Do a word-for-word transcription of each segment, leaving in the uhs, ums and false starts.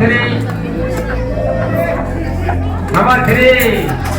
དེ་རིང་། ང་མ་དེ་རིང་།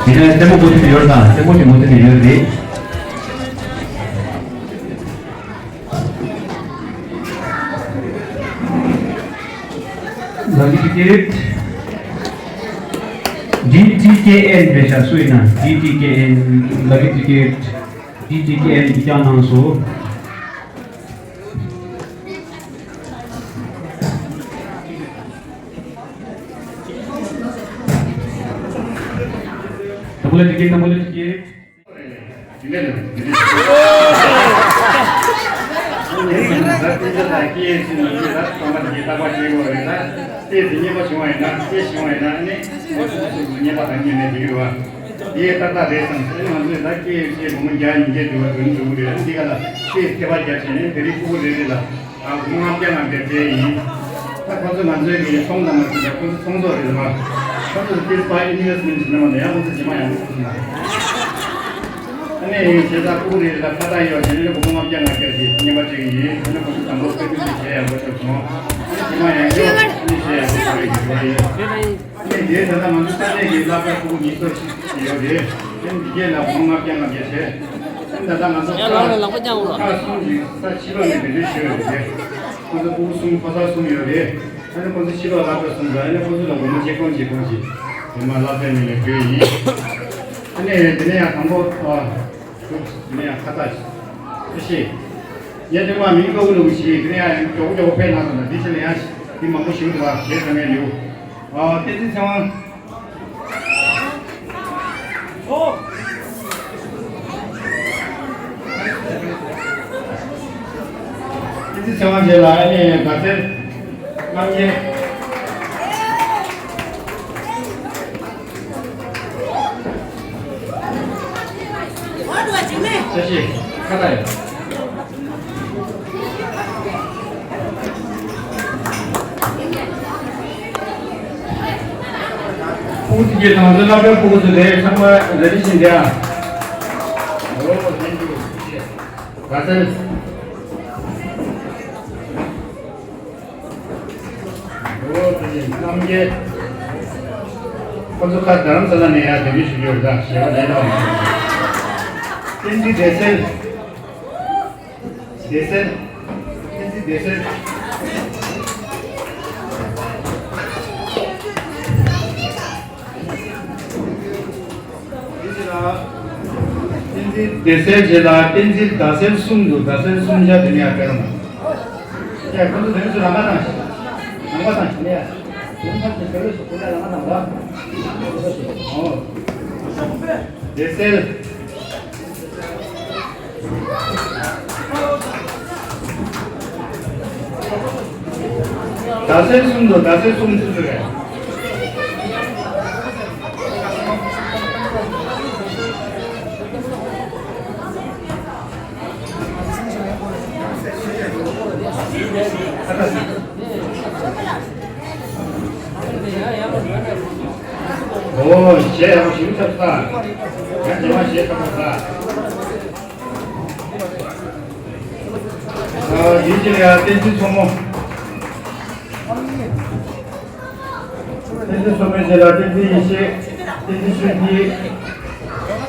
ཡིན་ནའི་ལྟད་མོ་འགོ་ཚུགས་ཡོད་དང་ལྟད་མོ་ཞིག་འགོ་ཚུགས་ནས་ཡོད་རེད། Lucky ticket D T K N རེད་ཤག་སུ་ཡིན་ན། D T K N lucky ticket D T K N གིས་བསྐྱངས་གནང་སོང་། ད་བུ་ལ་ཅིག་སྐྱེས། ད་བུ་ལ་ཅིག་སྐྱེས། དེ་ད་ལྟ་རེད་བསམ་ཚེ་ང་ཚོས་ད་སྐྱེས་ཡོད་ཅེས་སྒོར་མོ་བརྒྱ་ཉིས་བརྒྱ་དེ་འདྲ་བ་འདོན་འགྲོ་གི་རེད། འདི་ག་ལ་ཚེ་ཐེ་བ་རྒྱབ་བྱས་ནས་དེ་རིང་ཕྲུ་གུ་རེ་རེ་ལ་ཨ་སྒོར་མོ་ལྔ་བརྒྱ་ལྔ་བརྒྱ་སྤྲད་ཡིན། ད་ཁོ་ཚོ་ང་ཚོའི་གི་ཚོང་དང་མ་བྱེད་ད་ཁོ་ཚོ་ཚོང་ཟོག་རེད་བ། ཁོ་ཚོ་དེ་པ་ཨིན་ཝེ་སི་མེན་ཊི་བྱེད་ན་མ་ནས་ཡང་ཁོ་ཚོ་རྗེས་མ་ཡང་ཁོ་ཚོ་ན། ཨ་ནི་བྱས་ཙང་ཕྲུ་གུ་རེ་རེ་ལ་ཁ་བཏགས་ཡོད་བྱས་ནས་སྒོར་མོ་ལྔ་བརྒྱ་ལྔ་བརྒྱ་ཞིག་རྔན་པ་སྤྲད་ཀྱི་ཡིན། ཨ་ནི་ཁོ་ཚོ་དང་པོ་དཔེ་སྐྲུན་ཞིག་བྱས་ཡག་པོ་ཆགས་སོང་། ཨ་ནི་རྗེས་མ་ཡང་ཡོད་ཨ་ནི་བྱས་ཡག་པོ་ཆགས་ཡོད་རེད། ཨ་ནི་དེའི་ད་ལྟ་ང་ཚོ་ས་གནས་ཀྱི་སློབ་གྲྭ་ཕྲུ་གུ་ཉིས་སྟོང་ཞིག་ཡོད་རེད། ཨ་ནི་འདི་གས་ལ་སྒོར་མོ་ལྔ་བརྒྱ་ལྔ་བརྒྱ་བྱས། ཨ་ནི་ད་ལྟ་ང་ཚོ་ཡར་ལངས་རོགས། ལག་པ་བརྐྱངས་རོགས། ཁག་གསུམ་ཞིག་ས་ཕྱི་ལོགས་ནས་འབད་བརྩོན་བྱས་ཡོད་རེད། ཁོ་ཚོ་ཕྲུ་གུ་གསུམ་ཕོ་གསར་གསུམ་ཡོད་རེད། ཨ་ནི་ཁོ་ཚོ་ཕྱི་ལོགས་སློབ་གྲྭ་གསུམ་ལ་ཨ་ནི་ཁོ་ཚོ་ལ་སྒོར་མོ་ཆིག་སྟོང་ཆིག་སྟོང་ཞིག་དེ་མ་སློབ་གྲྭའི་ངོས་ནས་སྤྲད་ཡིན། ཨ་ནི་དེ་ནས་ཡང་དང་པོ་ཨ། དེ་ནས་ཡང་ཁ་བཏགས་ཤིག་ཨེ་ཤེས། ངས་དེ་མ་མིང་ཀློག་གི་འདུག་ཞིག་དེ་ནས་ཡང་མགྱོགས་པོ་མགྱོགས་པོ་ཕེབས་གནང་སོང་། ད་འདི་ཕྱི་ལ་ཡང་ཞིག་འདི་མང་པོ་ཞིག་འདུག་བ། ཞེས་ཀྱང་ངས་ལེའུ། ཨ་བསྟན་འཛིན་ཚེ་དབང་། བསྟན་འཛིན་ཚེ་དབང་རྗེ་ལ་ཨ་ནི་དགའ་ཚལ་རྣམ་རྒྱལ། བཀྲ་ཤིས་ཁ་བཏགས་ཡོད། ཕྲུ་གུ་དེ་གའི་དང་དུ་སློབ་གྲྭའི་ཕྲུ་གུ་ཚོ་དེ་ཚང་མ་རེ་རེ་བཞིན་བསྡད་ཨ། འོ་དེ་འདུག་ཞེས་དགའ་ཚལ། འོ་དེ་ནས་རྣམ་རྒྱལ། ཁོ་ཚོ་ཁ་རྡ་རམ་ས་ལ་ནས་ཡར་འགྲེམས་སྤེལ་ཞུ་རྒྱུ་རེད། ད་ཞེས་པ་ལས་ལ་བ། བསྟན་འཛིན་བདེ་གསལ། བདེ་གསལ། བསྟན་འཛིན་བདེ་གསལ། བསྟན་འཛིན་ལགས། བསྟན་འཛིན་བདེ་གསལ་རྗེ་ལགས། བསྟན་འཛིན་ཟླ་གསལ་གསུམ་འདུག་ཟླ་གསལ་གསུམ་ཆ་དེ་ནས་ཡར་ཕེབས་རོགས་གནང་། ཡ་ཁོང་ཚོ་དེ་ཚོ་ལམ་ཁ་དང་། ལམ་ཁ་དང་ཞིག་ནས་ཡ། དུང་ཕར་ཚུར་བེ་རོ་ཞིག་དེ་ལ་ལམ་ཁ་དང་། ཨོ། བདེ་གསལ། ཟླ་གསལ་གསུམ་དང་ཟླ་གསལ་གསུམ་ཚུད་ཚུད་རེད། ཨོ། གཞས་ཡག་པོ་ཞིག་ཐོབ་ས། ཡང་རྗེས་མ་གཞས་ཐོབ་ས། ཨ། ཡིན་གཅིག་ལ་ཡང་བསྟན་འཛིན་མཚོ་མོ། བསྟན་འཛིན་བསོད་ནམས་ལགས། བསྟན་འཛིན་ཡེ་ཤེས། བསྟན་འཛིན་ཆོས་སྐྱིད།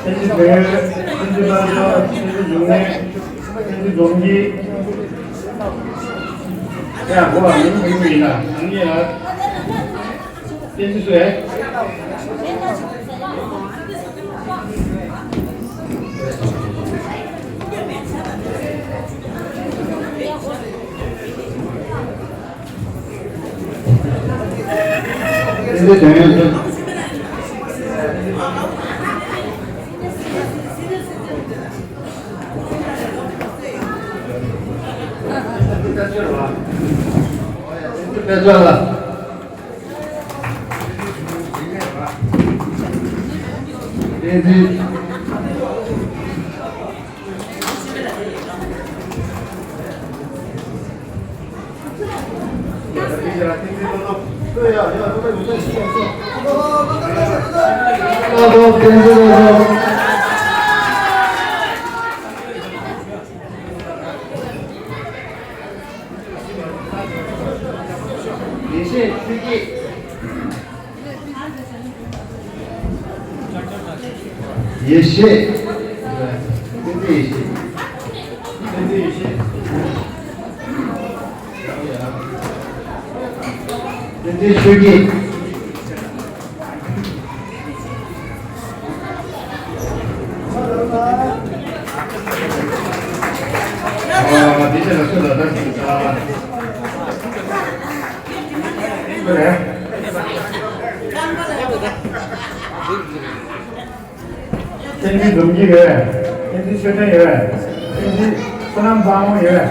བསྟན་འཛིན་བོན། བསྟན་འཛིན་བླ་མཆོག། བསྟན་འཛིན་འབྱུང་གནས། བསྟན་འཛིན་འཛོམས་སྐྱིད། ཡ་གོ་བ་མིང་མིང་མིང་ལ་ཨ་ནི་ལ། བསྟན་འཛིན་སུ་རེད། ཡེ་ཤེས། ཡེ་ཤེས། བསྟན་འཛིན་ཡེ་ཤེས། བསྟན་འཛིན་ཡེ་ཤེས། བསྟན་འཛིན་ཆོས་སྐྱིད། ཨ། དེ་ཆ་ལ་སུ་ལ་ད་ཨ། སུ་རེད། བསྟན་འཛིན་འཛོམས་སྐྱིད་ཡོད། བསྟན་འཛིན་ཆོས་སྒྲོན་ཡོད། བསྟན་འཛིན་བསོད་ནམས་དཔལ་མོ་ཡོད།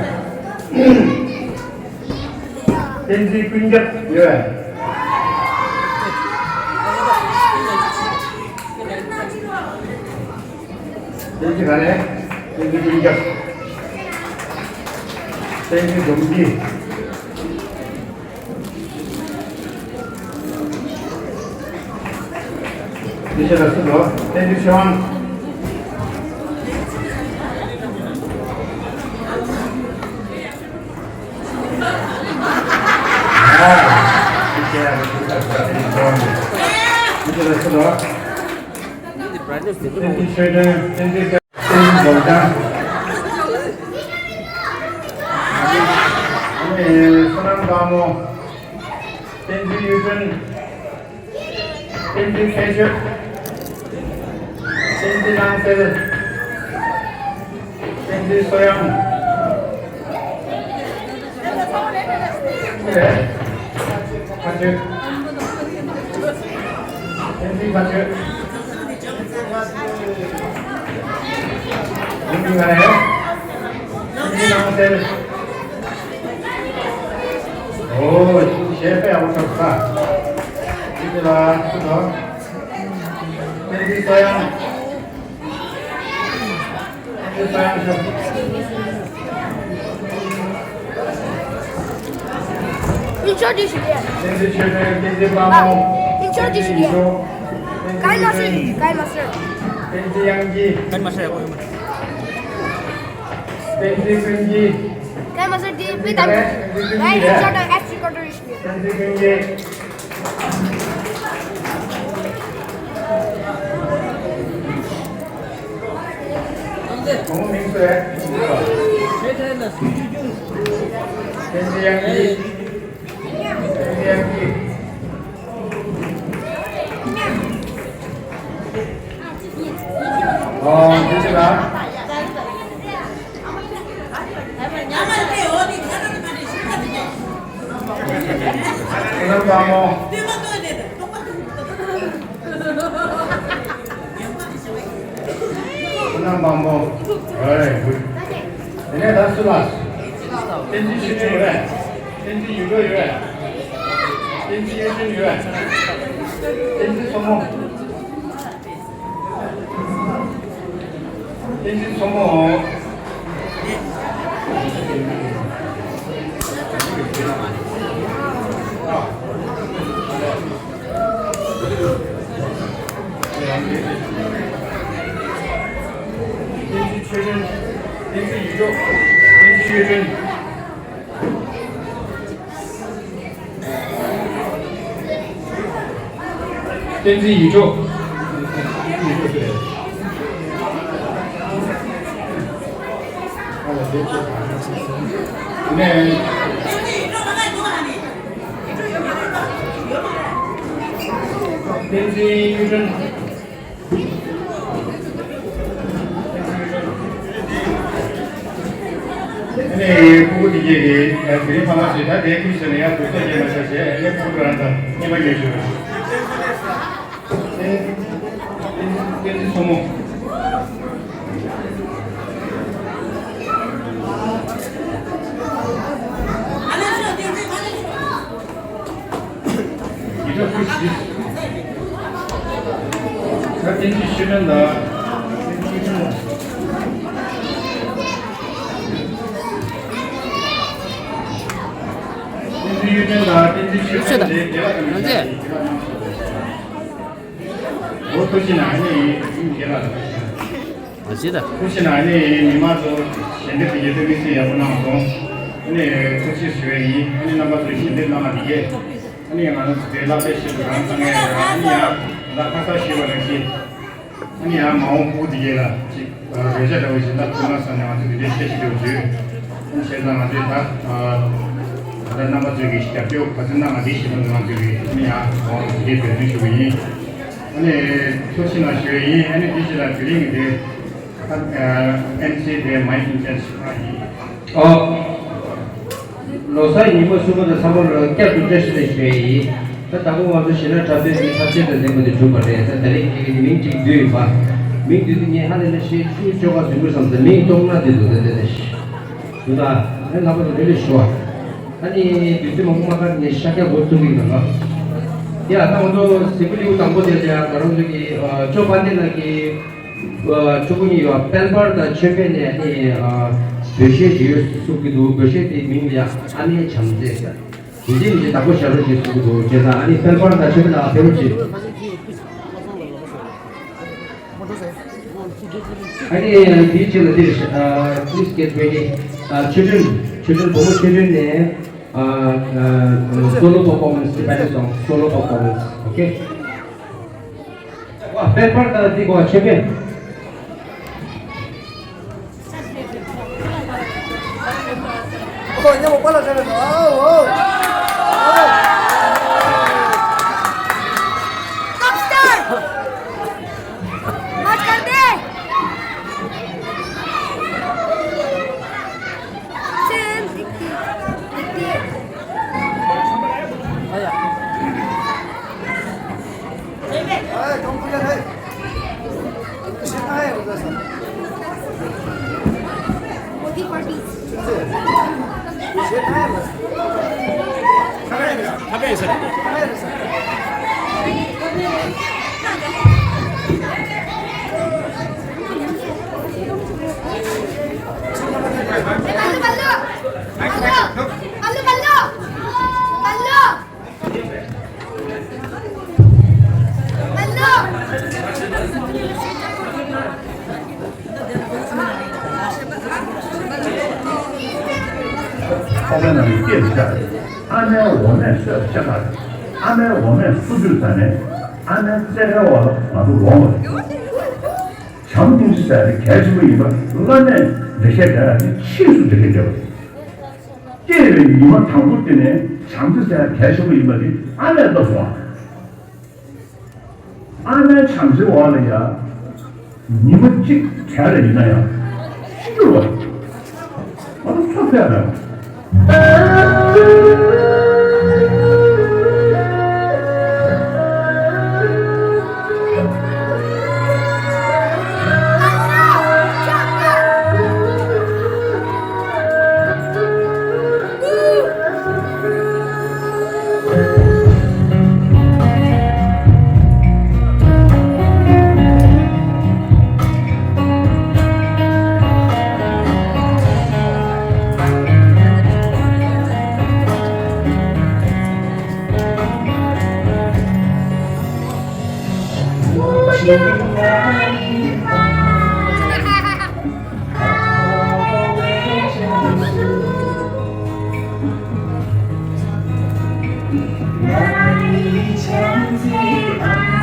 བསྟན་འཛིན་ཀུན་ཁྱབ་ཡོད། བསྟན་འཛིན་ག་རེ། བསྟན་འཛིན་ཀུན་ཁྱབ། བསྟན་འཛིན་འཛོམས་སྐྱིད། དེ་ཕྱིར་ལ་སུ་འགྲོ། བསྟན་འཛིན་ཆོས་དབང་། ཡ། དེ་ཕྱིར་ལ་སུ་འགྲོ། བསྟན་འཛིན་ཆོས་དབང་། དེ་ཕྱིར་ལ་སུ་འགྲོ། བསྟན་འཛིན་ཆོས་སྒྲོན། བསྟན་འཛིན། བསྟན་འཛིན་འཛོམས་དང་། ཨ་ནི་བསོད་ནམས་དཔལ་མོ། བསྟན་འཛིན་གཡུ་སྒྲོན། བསྟན་འཛིན་ཁྱད་ཆོས། བསྟན་འཛིན་སྣང་གསལ། བསྟན་འཛིན་བསོད་དབྱངས། ཁ་ཆོས། བསྟན་འཛིན་ཁ་ཆོས། བསྟན་འཛིན་ང་རེད། བསྟན་འཛིན་སྣང་གསལ། ཨོ། གཞས་དཔེ་ཡག་པོ་ཆགས་ས། ཅི་ལ་སུ་དང་། བསྟན་འཛིན་བསོད་དབྱངས། བསྟན་འཛིན་བསོད་དབྱངས་ཤོག། Introduce again. བསྟན་འཛིན་ཆོས་སྒྲོན། བསྟན་འཛིན་དཔལ་མོ། Introduce again. Kind master, kind master. བསྟན་འཛིན་དབྱངས་སྐྱིད། Kind master. བསྟན་འཛིན་ཀུན་སྐྱིད། Kind master, the bit. Right, introduce again. བསྟན་འཛིན་ཀུན་སྐྱིད། ཁོང་མིང་སུ་རེད། བསྟན་འཛིན་དབྱངས་སྐྱིད། བསྟན་འཛིན་དབྱངས་སྐྱིད། ཨོ། དེ་ཕྱིར་ལ། བསོད་ནམས་དཔལ་མོ། བསོད་ནམས་དཔལ་མོ། Very good. དེ་ནས་ད་སུ་ལ། བསྟན་འཛིན་ཆོས་སྒྲོན་ཡོད་པས། བསྟན་འཛིན་ཡུལ་གྲོ་ཡོད་པས། བསྟན་འཛིན་གཡུ་སྒྲོན་ཡོད་པས། བསྟན་འཛིན་མཚོ་མོ། བསྟན་འཛིན་མཚོ་མོ། བསྟན་འཛིན་ཆོས་སྒྲོན། བསྟན་འཛིན་ཡུལ་གྲོ། བསྟན་འཛིན་གཡུ་སྒྲོན། བསྟན་འཛིན་ཡིད་འཕྲོག་ནས། བསྟན་འཛིན་གཡུ་སྒྲོན། ཨ་ནི་སྤུ་གུ་དེ་གས་ཀྱིས་དེ་རིང་ཕ་མ་ཚོས་ད་དེའི་ཁུལ་ཟེར་ནས་ཡང་གོ་རྟོགས་རྒྱས་མ་ཆགས་བྱས། ཨ་ནི་སྤུ་གུ་རང་དང་གཉིས་པ་ཉོས་བྱུང་། བསྟན་འཛིན་མཚོ་མོ། ཡིད་འཕྲོག་ཁུ་བཞི། ད་བསྟན་འཛིན་ཤེས་སྒྲོན་ལགས། བསྟན་འཛིན་གཡུ་སྒྲོན་ལགས། བསྟན་འཛིན་ཤེས་སྒྲོན་དེ་རྒན་ལགས་དང་མི་འདྲ་བའི་རྒན་ལགས་གནང་སོང་། འོ་ཐུགས་རྗེ་གནང་། ཨ་ནི་རྒན་ལགས་དང་། ཨ་ཅེ་ད། ཐུགས་རྗེ་གནང་། ཨ་ནི་མི་མང་ཚོ་ཞལ་འདེབས་དེ་ཡོད་དུས་དམིགས་བསལ་ཡག་པོ་གནང་སོང་། ཨ་ནི་ཐུགས་རྗེ་ཞུ་བ་ཡིན། ཨ་ནི་རྣམ་པ་ཚོས་ཞལ་འདེབས་གནང་བ་དེ་གས། ཨ་ནི་ང་རང་ཚོ་དེ་བསླབ་བྱ་ཞིག་ཏུ་རང་ཚང་ངས་ཨ་ནི་ཡང་ད་ཁ་ས་ཞུས་པ་ནང་བཞིན། ཨ་ནི་ཡང་མ་འོངས་སྤུ་གུ་དེ་གས་ལ་ཅིག་རོལ་ཆ་འདྲ་བོ་ཞིག་ལ་ཐུག་ན་བསམ་ནས་ང་ཚོས་དེ་འདྲའི་བཤད་ཞིག་འདྲ་བོ་བྱོས། ཨ་ནི་བྱས་ཙང་ང་ཚོས་ད་ད་ལྟ་རྣམ་པ་ཚོས་ཀྱི་རྒྱབ་སྐྱོར་ག་ཚོད་གནང་བ་དེ་བཞིན་དུ་ང་ཚོས་ཀྱི་ཨ་ནི་ཡང་མ་འོངས་སུ་དེ་འབད་བརྩོན་ཞུ་གི་ཡིན། ཨ་ནི་ཐུགས་རྗེ་གནང་ཞུ་ཡི་ཡིན། ཨ་ནི་དེ་བཞིན་ལ་དེ་རིང་གི་དེ་ཨ་ཨེམ་སི་དེ་མའི་ཨིན་ཅན་ཞིག་ཡིན། ཨོ། ལོ་གསར་ཉིན་མོ་གསུམ་པ་དང་ཚང་མ་ལ་བསྐྱར་དུ་བཀྲ་ཤིས་བདེ་ལེགས་ཞུ་ཡི་ཡིན། ད་ལྟ་བུ་ང་ཚོ་གཞས་སྣ་འཁྲབ་སྟོན་གྱི་ཚབ་བྱེད་དུ་ལེན་པ་དེ་གྲུབ་པ་རེད། ད་དེ་རིང་ཁྱེད་ཀྱི་མིང་གཅིག་བསྡུས་ཡོད་པ། མིང་བསྡུས་དུས་ངས་ཧ་ལས་ན་གཞས་བཅུ་བཅོ་ལྔ་ཟིན་དགོས་བསམ་སྟེ་མིང་སྟོང་ན་དེ་འདུག་ད་དེ་ནས་འདུག་ད་ཨེ་ལྷག་པར་དུ་རེ་རེ་ཞུ་བ། ཨ་ནི་དུས་ཚོད་མང་པོ་མ་བཀག་ནས་ཤ་རྒྱགས་འགོ་བཙུགས་ཀྱི་ཡིན་ད་ལ། ཡ་ད་ང་ཚོ་གཟིགས་མོ་ལེའུ་དང་པོ་དེ་ལ་ཡང་ང་རང་ཚོ་གི་ཨ་ཅོ་དཔལ་ལྡན་ལགས་ཀྱིས་ཨ་ཕྲུ་གུ་གཉིས་ཡོད། དཔལ་འབར་དང་ཆོས་འཕེལ་ནས་ཨ་ནི་ཨ་འབོད་སྐུལ་ཞིག་ཡོད་གསུང་གི་འདུག་འབོད་སྐུལ་དེ་མིང་ལ་ཡང་ཨ་མའི་བྱམས་བརྩེ་ཟེར། དེ་འདྲའི་མི་དེ་བདག་པོ་བཞག་རོགས་ཞེས་གསུང་གི་འདུག་བྱས་ཙང་ཨ་ནི་དཔལ་འབར་དང་ཆོས་འཕེལ་ལགས་ཕེབས་རོགས་གྱིས། ཨ་ནི་དེའི་ཕྱིར་ལ་འདིར་ཨ་please get ready. ཨ་ཆོས་སྒྲོན། ཆོས་སྒྲོན། བུ་མོ་ཆོས་སྒྲོན་ནས་ཨ་ཨ་solo performance། Tibetan song solo performance. Okay. ཨ་དཔལ་འབར་དང་འདི་གོ་ཆོས་འཕེལ། ཨོ་ཉམས་པ་ལ་ཟེར་རེད། ཨོ་ཨོ། Top star. बात कर दे। सेम। मोदी पार्टी। ཨ་མའི་ནང་ནས་སྐྱེས་སུ་བཅར་ཏེ། ཨ་མའི་འོ་མས་གསོས་པ་ཤ་སྟག་རེད། ཨ་མའི་འོ་མས་གསོ་དུས་ཙ་ནས་ཨ་མའི་རྩེད་གར་འོག་ལ་ང་ཚོ་ལོག་པ་རེད། བྱམས་སྙིང་རྗེ་ཟེར་ཡ་དེ་གལ་ཆེན་པོ་ཡིན་པ། བླ་མས་འགྲེལ་བཤད་རྒྱག་ཡ་དེ་ཕྱིས་སུ་འགྲེལ་བཤད་རྒྱག་པ་རེད། སྐྱེས་པའི་ཉི་མ་དང་པོ་དེ་ནས་བྱམས་བརྩེ་ཟེར་ཡ་གལ་ཆེན་པོ་ཡིན་པ་དེ་ཨ་མས་བསླབས་སོང་བ། ཨ་མའི་བྱམས་བརྩེའི་འོག་ལ་ཡ། ཉི་མ་གཅིག་བྲལ་ལ་ཡིན་ན་ཡང་ཤི་འགྱུར་བ་རེད། ང་ཚོ་འཚོ་ཕོད་ན།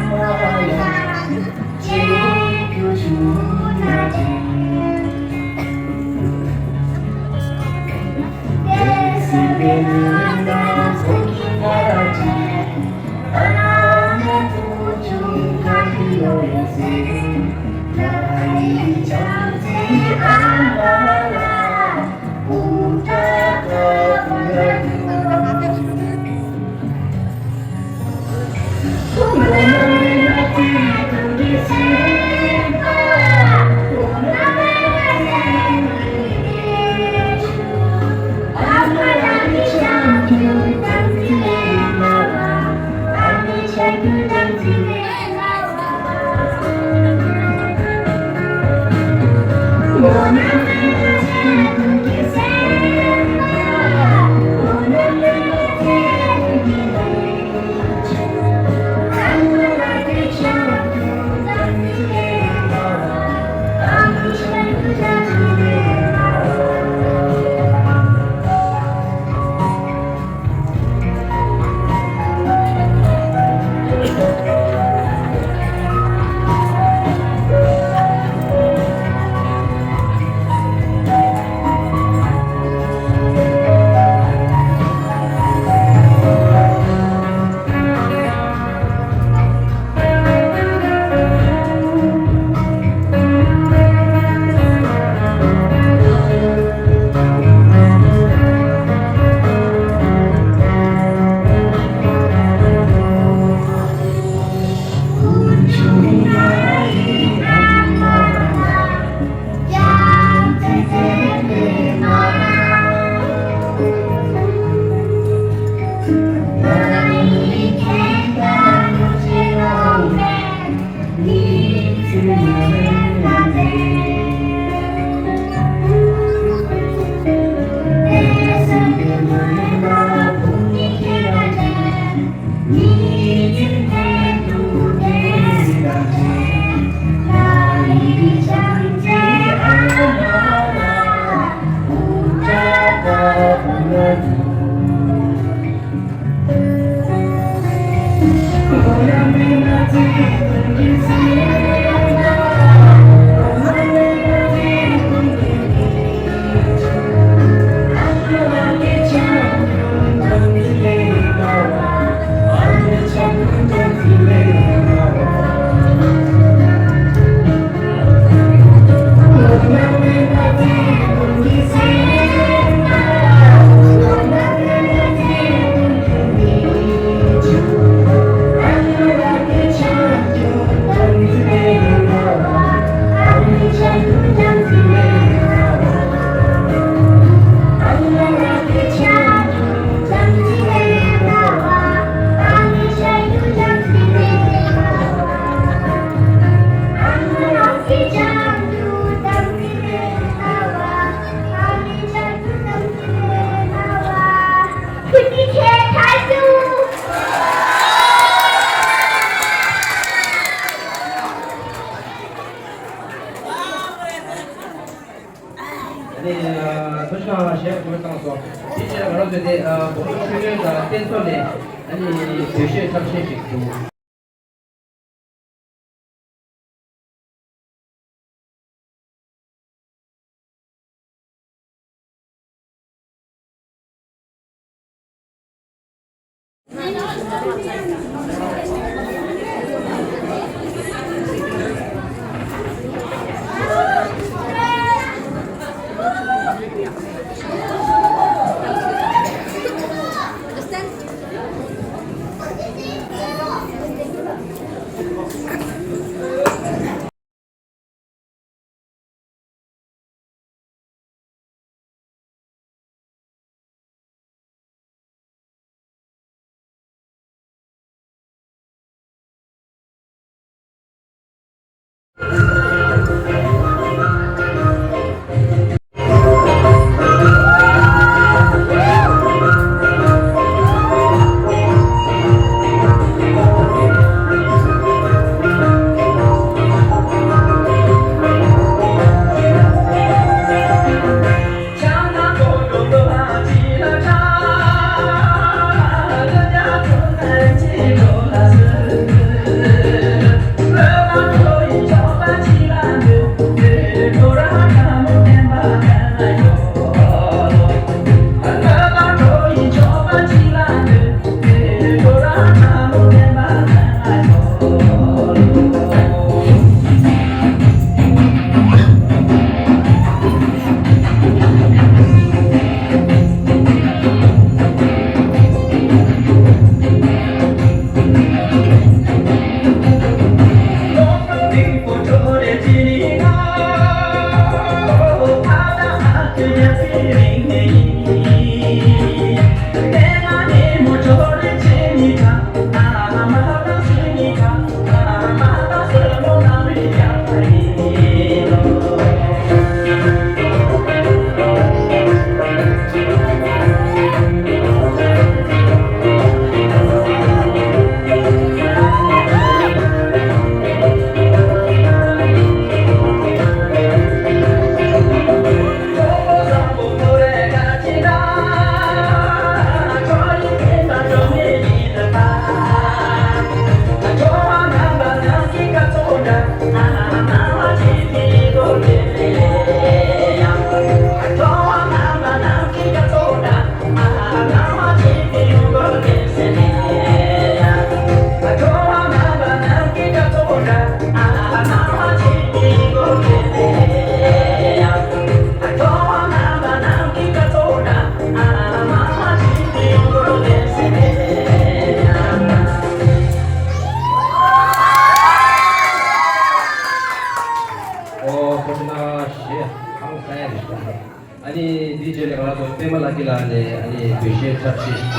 ཨ་ནི་ཐུགས་རྗེ་ཆེ་ཞེས་གོ་སྒྲིག་བཏང་སོང་། དེ་རྗེས་ང་རང་ཚོས་དེ་ཨ་བོད་མི་ཆོས་བརྒྱུད་དང་རྟེན་གཙོ་ནས་ཨ་ནི་དུས་ཆེན་འཁྲབ་ཆེན་ཞིག་བྱུང་།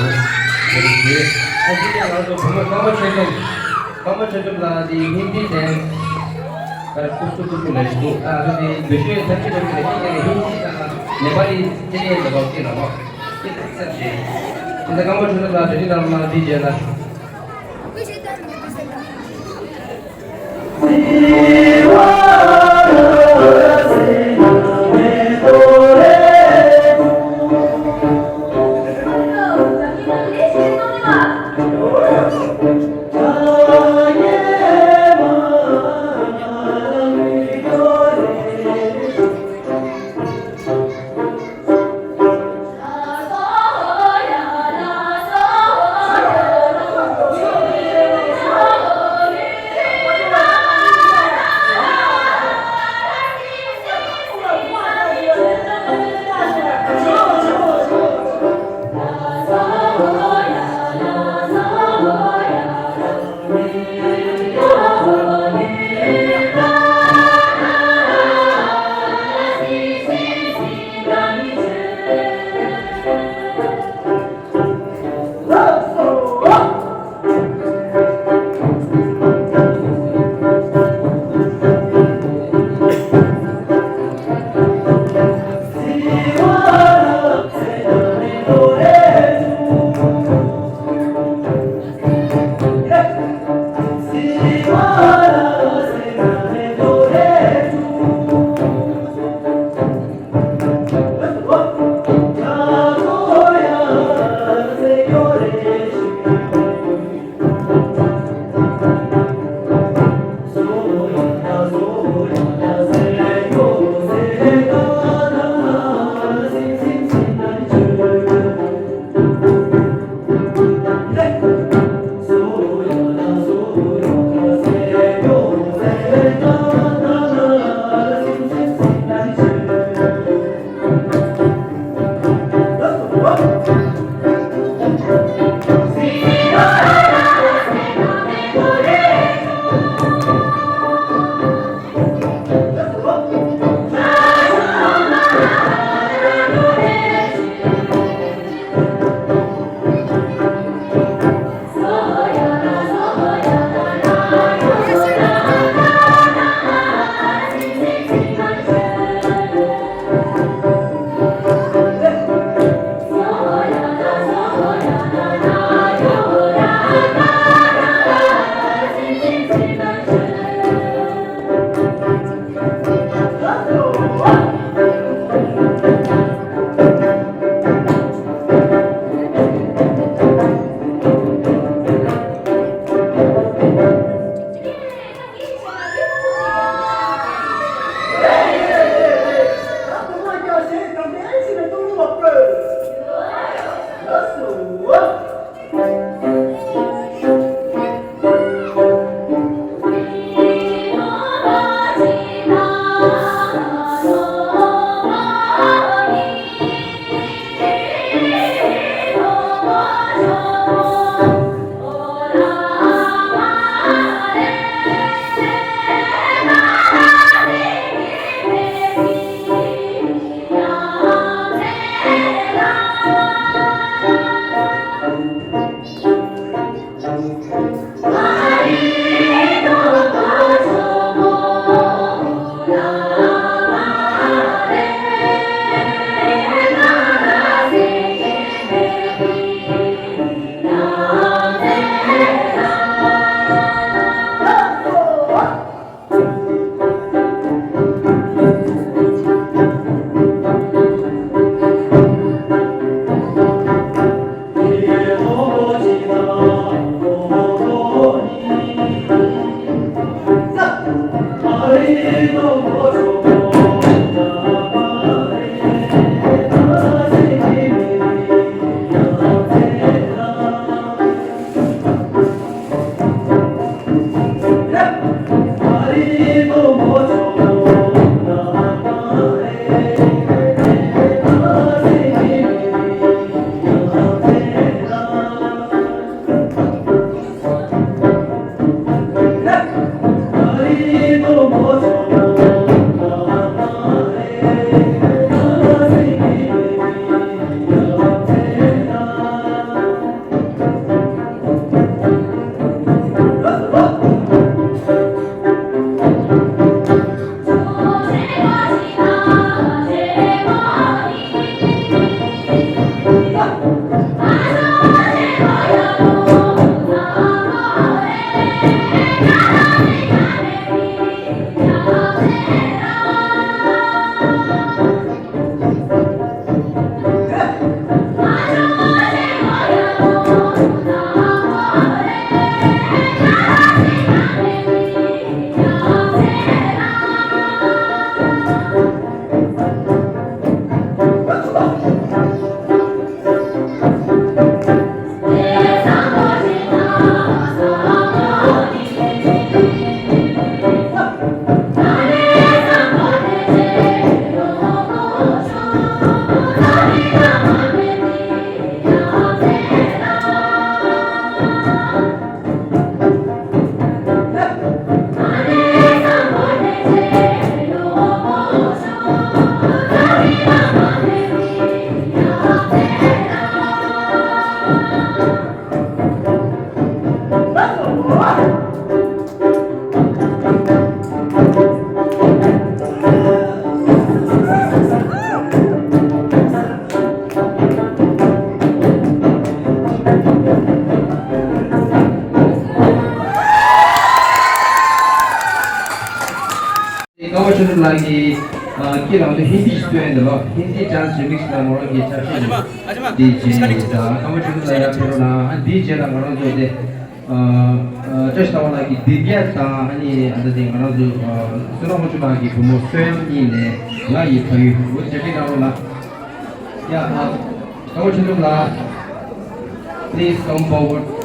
ཨ་ཙི་ཅག་ང་ཚོ་བུ་མོ་ཀརྨ་ཆོས་འཛོམས། ཀརྨ་ཆོས་འཛོམས་ལགས་འདི་ཧིན་དི་དང་། ཨ་ཀུ་སུ་ཀུ་སུ་ལབ་ཀྱི་འདུག་ཨ་ནི་འདི་འདི་ཤོད་ཐབས་ཀྱི་ཐབས་ཀྱི་ལབ་ཀྱི་ནས་ཧིན་དི་དང་ནེ་པ་ལི་ཏྲེ་ནིང་འདྲ་པོ་ཅིག་ལབ་པ། ཅིག་ཐབས་ཤེས། འདི་ཀརྨ་ཆོས་འཛོམས་ལགས་འདི་འདྲ་ལ་འདི་བྱས་ན། ཆོས་སྒྲོན་ལགས་ཀྱིས་ཨ་སྐད་ལ་ང་ཚོ་ཧིན་དི་ཞིག་གསོལ་ཡ་འདི་ལོ། ཧིན་དི་ཌན་སི་རི་མིག་སི་ལ་མོ་རང་གི་ཆབ་སྲིད་འདི་བྱས་ཡིན། ད་ཁམས་པ་ཆོས་སྒྲོན་ལགས་ཡར་ཕེབས་རོགས་གནང་། ཨ་འདིའི་རྗེས་ལ་ང་རང་ཚོ་དེ་ཨ་ཨ་བཀྲ་ཤིས་ལྷ་བ་ལགས་ཀྱི་སྡེ་བརྒྱད་དང་། ཨ་ནི་ཨ་ད་དེ་ང་རང་ཚོ་ཨ་བསོད་ནམས་དབང་ཕྱུག་ལགས་ཀྱི་བུ་མོ་བསོད་ནམས་གཉིས་ནས་ང་ཡི་ཕ་ཡུལ། འོ་དེ་འདྲ་གནང་རོགས་གནང་། ཡ་ཨ་ཁམས་པ་ཆོས་སྒྲོན་ལགས། Please come forward.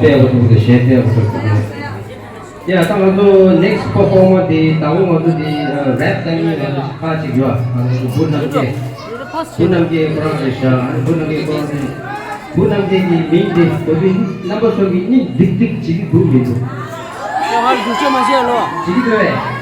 ཡག་པོ་འདུག་ཟེར། གཞས་དཔེ་ཡག་པོ་འདུག་ཟེར། ཡ། ད་ང་ཚོ་next performer དེ་དང་པོ་ང་ཚོ་དེ་rap བཏང་མཁན་ང་ཚོ་ཁག་ཅིག་ཡོད། ང་ཚོ་བུ་རྣམ་རྒྱལ། བུ་རྣམ་རྒྱལ་ཁོ་རང་རེད་ཤག་བུ་རྣམ་རྒྱལ་ཁོ་རང་རེད། བུ་རྣམ་རྒྱལ་གྱི་མིང་དེ་ང་ཚོའི་རྣམ་པ་ཚོ་གི་སྙིང་ཏིག་ཏིག་བྱེད་ཀྱི་འདུག་མི་འདུག་ཡ་ཧར་རྒྱུག་ཆ་མ་བྱེད་ལོ། བྱེད་ཀྱི་འདུག་པས།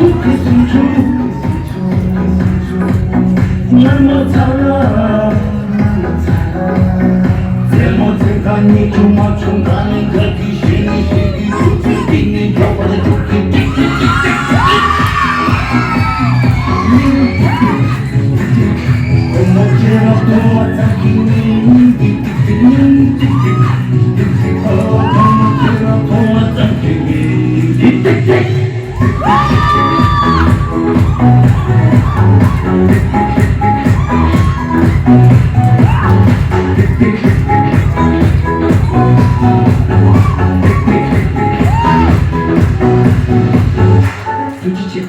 ཐུགས་རྗེ་ཆེ།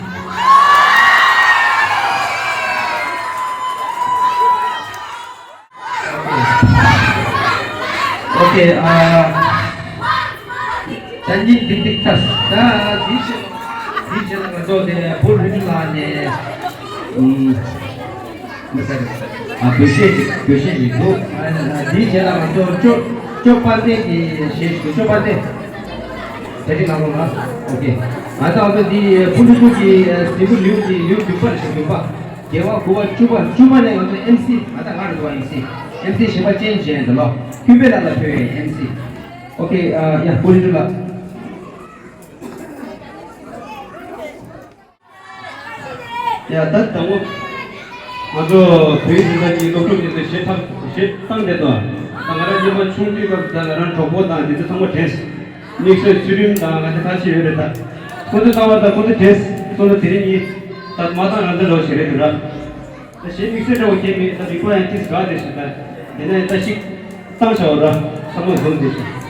ཨོ་ཁེ། ཨ། ད་ཉིན་འདི་འདི་ཚར། ད་འདི་ཕྱི་འདི་ཕྱི་ལ་ང་ཚོ་དེ་བུ་རིན་ལ་ནས། ཨུམ། མི་ཚར། ཨ། འབུལ་བཞེས་ཅིག་འབུལ་བཞེས་ཅིག་འདུག་ཨ། འདི་ཕྱི་ལ་ང་ཚོ་ཅོ་ཅོ་པ་ཏེ་གི་བཞེས་ཅིག་ཅོ་པ་ཏེ། དེ་རིང་ལ་ལོ་ལ། ཨོ་ཁེ། ང་ཚོ་ཨ་ཚོ་འདི་སྤུན་ཀྲུག་ཀྲུག་གི་ཟིན་པོ་ལེའུ་གི་ལེའུ་བདུན་པ་རེད་ཤག་བདུན་པ། དགེ་བ་དགུ་པ་བཅུ་པ། བཅུ་པ་ནས་ང་ཚོ་ཨེམ་སི། ང་ཚོ་ང་རེད་འདུག་ཨེམ་སི། ཨེམ་སི་གཞན་པ་ཅན་ཅན་དུ་ལོ། ཀུན་པའི་ལ་ལ་ཕེབས་པའི་ཨེམ་སི། ཨོ་ཁེ། ཡ་སྤུན་ཀྲུག་ལགས། ཡ་ད་དང་པོ། ང་ཚོ་བོད་ཡིག་འཛིན་གྲྭ་གི་སློབ་ཕྲུག་དེ་ཚོ་གཞས་འཁྲབ་གཞས་བཏང་བསྡད་དོ། ད་ང་རང་སྔོན་མ་ཆུང་དུས་སྐབས་ད་ང་རང་གྲོགས་པོ་དང་དེ་ཚོ་ཚང་མ་དྲན། དམིགས་བསལ་ཚུལ་ཁྲིམས་དང་ང་ཚོ་ཁ་ཤས་ཡོད་རེད་ད། ཁོ་ཚོ་ཚང་མ་ད་ཁོ་ཚོ་དྲན་སོང་ན་དེ་རིང་ཉིད་ད་མ་བཏང་རང་ཚོ་ལོ་ཞིག་རེད་འདུག་ར། ད་གཞས་དམིགས་བསལ་འདྲ་བོ་སྐྱེས་མེད་ད་རིག་པ་ཡང་ཏིས་དགའ་རེད་ཞེས་ད། དེ་ནས་ད་ཞིག་བཏང་བྱ་བ་ར་ཚང་མ་བཟུང་དེ་ཞིག་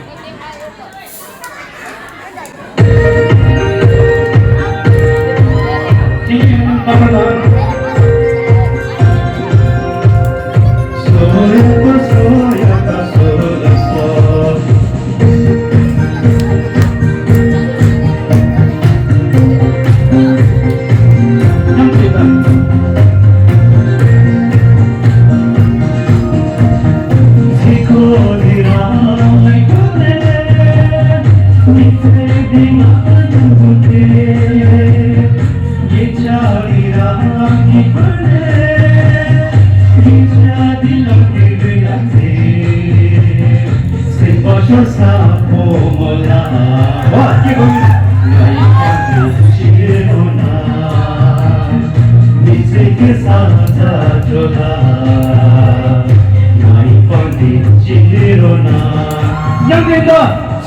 ཉམས་ལེན་དང་།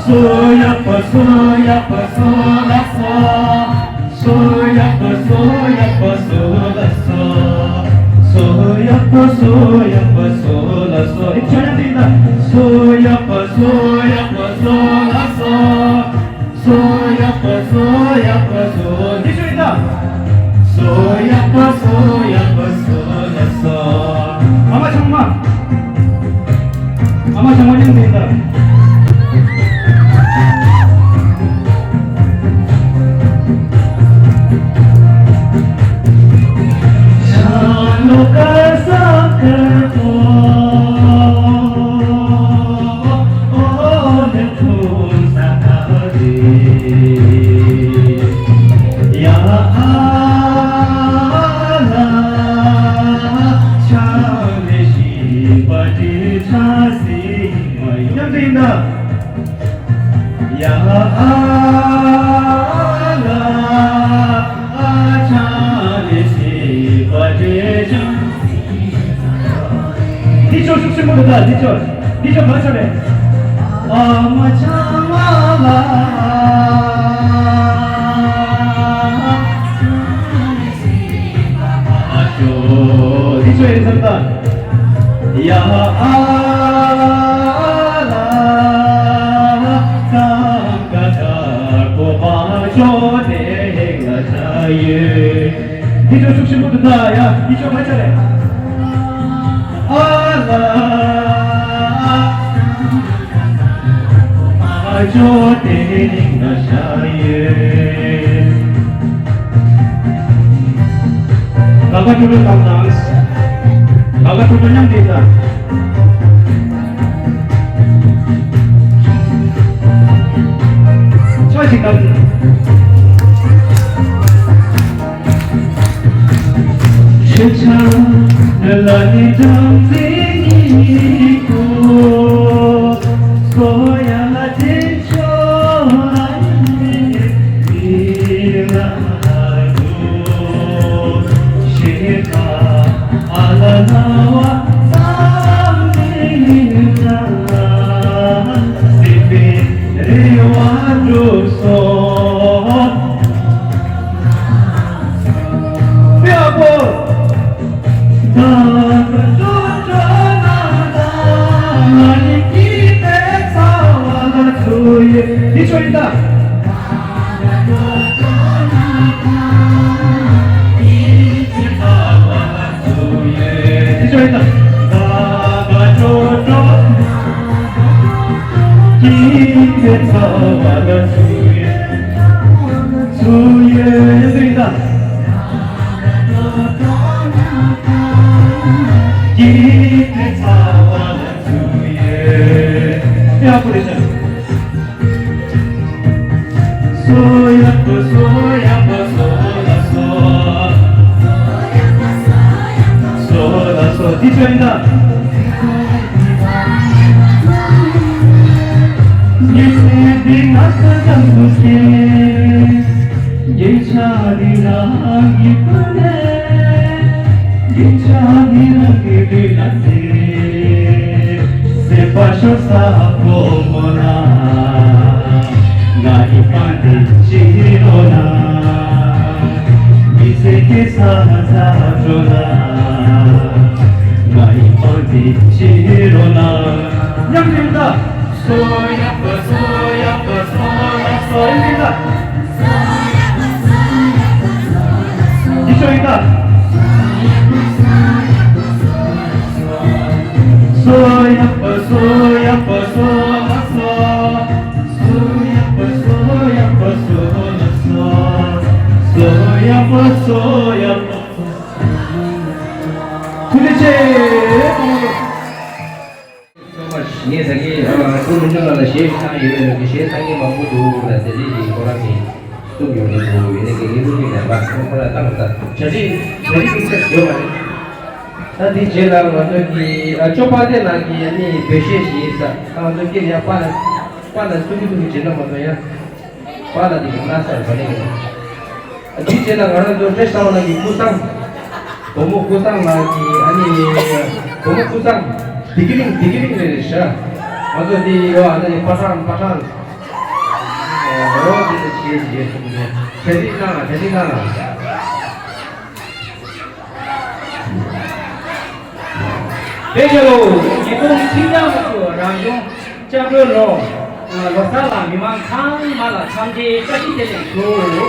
སོ་ཡ་པ་སོ་ཡ་པ་སོ་ལ་སོ། སོ་ཡ་པ་སོ་ཡ་པ་སོ་ལ་སོ། སོ་ཡ་པ་སོ་ཡ་པ་སོ་ལ་སོ། ཨེ་ཆོས་ཡ་དེ་ད། སོ་ཡ་པ་སོ་ཡ་པ་སོ་ལ་སོ། སོ་ཡ་པ་སོ་ཡ་པ་སོ། འདི་ཆོས་ཡ་ད། སོ་ཡ་པ་སོ་ཡ་པ་སོ་ལ་སོ། ཨ་མ་ཆུང་མ། ཨ་མ་ཆུང་མ་ཉམས་ལེན་ད། ཡ་ཨ་ལ་ཨ་ཆ་ལེ་སི་པ་ཏེ་ཆ། འདི་ཆོ་ཤུགས་ཆེན་པོ་འདུག་ད། འདི་ཆོ་འདི་ཆོ་ག་ཆ་རེད། ཨ་མ་ཆ་ལ་ལ་ཨ་ཆོ། འདི་ཆོ་ཡིན་ཟེར་ད། ཡ་ཨ་ལ་ཀ་ཀ་དཀར་པོ་མ་ཆོ་དེ་ལ་ཆ་ཡོད། འདི་ཆོ་ཤུགས་ཆེན་པོ་འདུག་ད་ཡ། འདི་ཆོ་ག་ཆ་རེད། ཨ་ལ་ཨ་ཆོ་དེ་རིང་ང་ཤར་ཡོད། ག་ག་ཀྲུ་ཀྲུ་དང་དང་། ག་ག་ཀྲུ་ཀྲུ་མཉམ་འདི་དང་། ཆོས་ཤིག་དང་། འདི་ཆོས་ཡིན་ད། འདི་ཆོས་ཡིན་ད། འདི་ཆོས་ཡིན་ད། ཡག་པོ་རེད་ཤག། འདི་ཚོ་ཡིན་ད། ངའི་སེམས་འདི་ང་ས་ཙམ་དུ་སྐྱེས། རྒྱན་ཆ་འདི་རང་གི་བུ་ནས། རྒྱན་ཆ་འདི་རང་གི་ལུས་ལ་ཟེར། སེམས་པ་ཤོར་ས་ཁོ་མོ་ན། ང་ཡི་པང་འདི་ཕྱི་རོ་ན། མི་ཚེ་སྐྱེལ་ས་ཚ་འགྲོ་ན། ང་ཡི་པང་འདི་ཕྱི་རོ་ན། མཉམ་འདི་ད། སོ་ཡ་པ་སོ་ཡ་པ་སོ་ལ་སོ། ཡ་འདི་ད། འདི་ཚོ་ཡིན་ད། སོ་ཡ་པ་སོ་ཡ་པ་སོ་ལ་སོ། སོ་ཡ་པ་སོ་ཡ་པ་སོ་ལ་སོ། སོ་ཡ་པ་སོ་ཡ་པ། ཐུགས་རྗེ་ཆེ། ངས་ད་གིན་ཨ་སྐུ་མི་འདུག་ལ་གཞས་བཏང་ཡོད་རེད། གཞས་བཏང་མཁན་མང་པོ་འདུག་ལ་དེ་རིགས་ཀྱི་ཁོ་རང་གིས་གསུངས་ཡོང་གི་འདུག་ཡིན་ནའི་གི་ངའི་སློབ་ཕྲུག་རྣམ་པ་ཁོ་རང་བཏང་ད་གྲ་སྒྲིག་གྲ་སྒྲིག་གི་ཆེད་ཡོད་མ་རེད། ད་དེ་རྗེས་ལ་ང་ཚོ་གི་ཨ་ཅོ་པ་དེ་ནང་གི་ཨ་ནི་བེད་སྤྱོད་ཞིག་ཡིན་ས། ད་ང་ཚོ་སྐྱེ་ནས་པཱ་ལགས་པཱ་ལགས་ཐུག་གི་ཐུག་གི་བྱེད་ན་མ་གཏོགས་ཡ། པཱ་ལགས་དེ་གི་ལ་སར་བ་ནི་ཡིན། དེའི་རྗེས་ལ་ང་རང་ཚོ་བཀྲ་ཤིས་ལགས་ཀྱི་སྐུ་བསང་། བུ་མོ་སྐུ་བསང་ལགས་ཀྱི་ཨ་ནི། བུ་མོ་སྐུ་བསང་། བདེ་སྐྱིད་གླིང་བདེ་སྐྱིད་གླིང་རེད་རེད་ཤག་ང་ཚོ་དེ་ཡོ་ཨ་ནི་པ་ཁྲང་པ་ཁྲང་། འོ་དེ་ཚོ་བྱེད་བྱེད་གསུངས་ནས་གྲ་སྒྲིག་གནང་ལ་གྲ་སྒྲིག་གནང་ལ། བོད་རྒྱལ་ལོ། ཉིས་སྟོང་ཁྲི་བརྒྱ་ལོ་རང་བྱུང་སྐྱབས་འགྲོའི་ལོ། ལོ་གསར་ལ་མི་མང་ཚང་མ་ལ་འཚམས་འདྲིའི་བཀྲ་ཤིས་བདེ་ལེགས་ཞུ།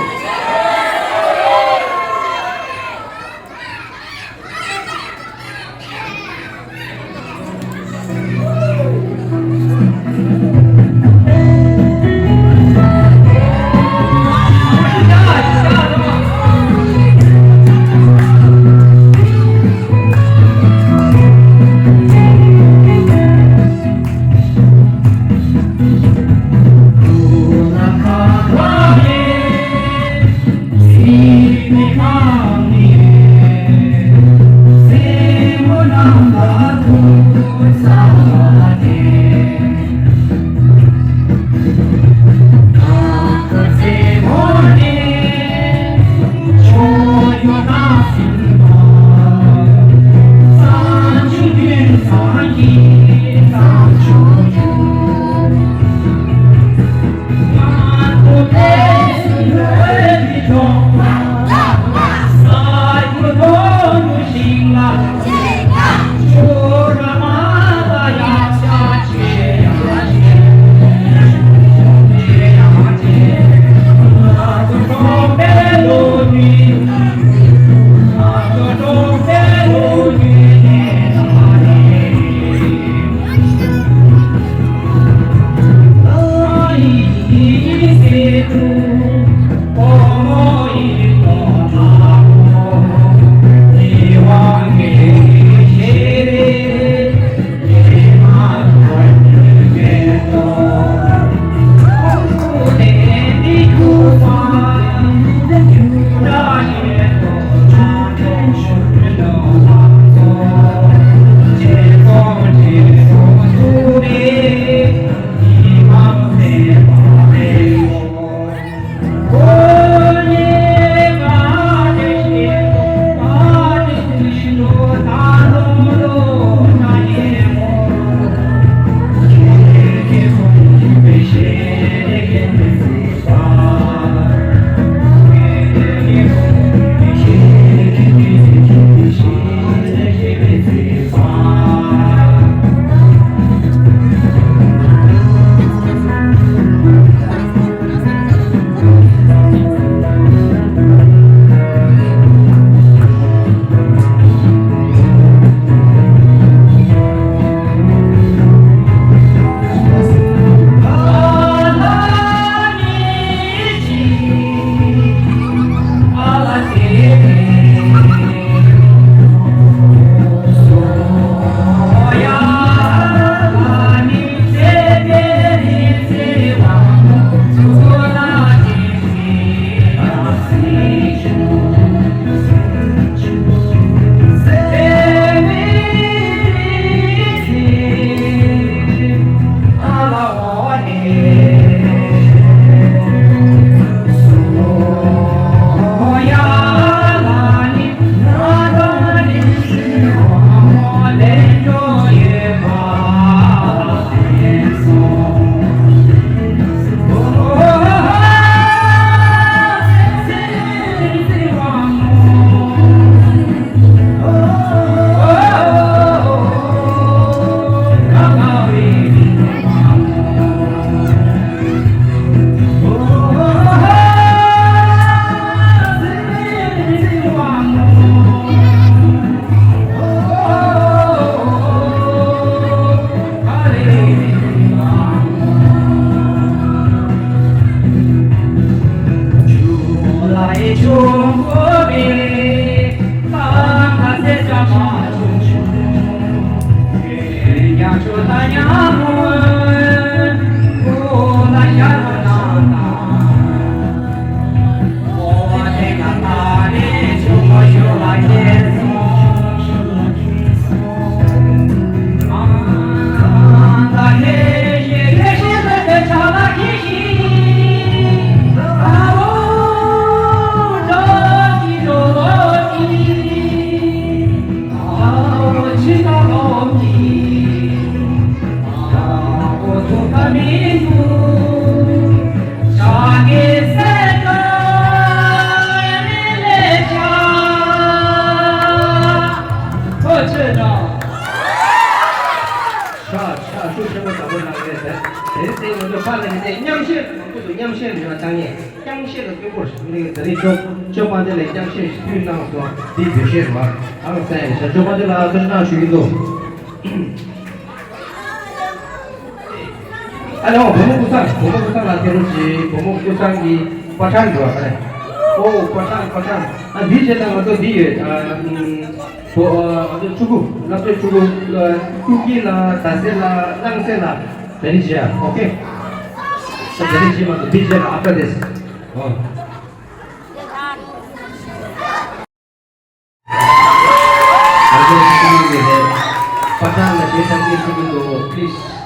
བཤད་ལ་མང་པོ་འདུག་མཉམ་བཤད་མི་བ་བཏང་ངེས་རྐྱང་བཤད་ལ་བསྟུན་པོར་ཞིག་འདི་ད་རེས་ཅོ་ཅོ་པ་འདི་ལས་རྐྱང་བཤད་ཞིག་ཕུལ་གནང་སོང་འདི་བེད་ཤེས་མ་ཨང་སན་ཡིན་ཤ་ཅོ་པ་འདི་ལ་ཐུགས་རྗེ་གནང་ཞུ་གི་འདུག་ཨ་ནི་བུ་མོ་ཀུན་བཟང་བུ་མོ་ཀུན་བཟང་ལ་དེ་རུ་ཅི་བུ་མོ་ཀུན་བཟང་གི་པ་ཁྲང་འགྲོ་བ་ཨོ་པ་ཁྲང་པ་ཁྲང་ཨ་འདི་བྱས་ན་ང་ཚོ་འདི་ཡོད་ཨ། ཨ་ཚོ་ཕྲུ་གུ་ང་ཚོ་ཕྲུ་གུ་ཀུ་ཀི་ལ་ད་སེ་ལ་ནང་སེ་ལ་ད་རིག་བྱེད་ཨ་ཨོ་ཀེ། ད་རིག་བྱེད་མ་གཏོགས་འདི་བྱེད་ལ་ཨ་ཀ་དེ་སི་ཨོ། ང་ཚོ་ཕྲུ་གུ་ངེས་རེད། པ་ཏང་ལ་ཞེ་དྲག་སྐད་ཆ་གི་འདུག་པི་ལི་སི།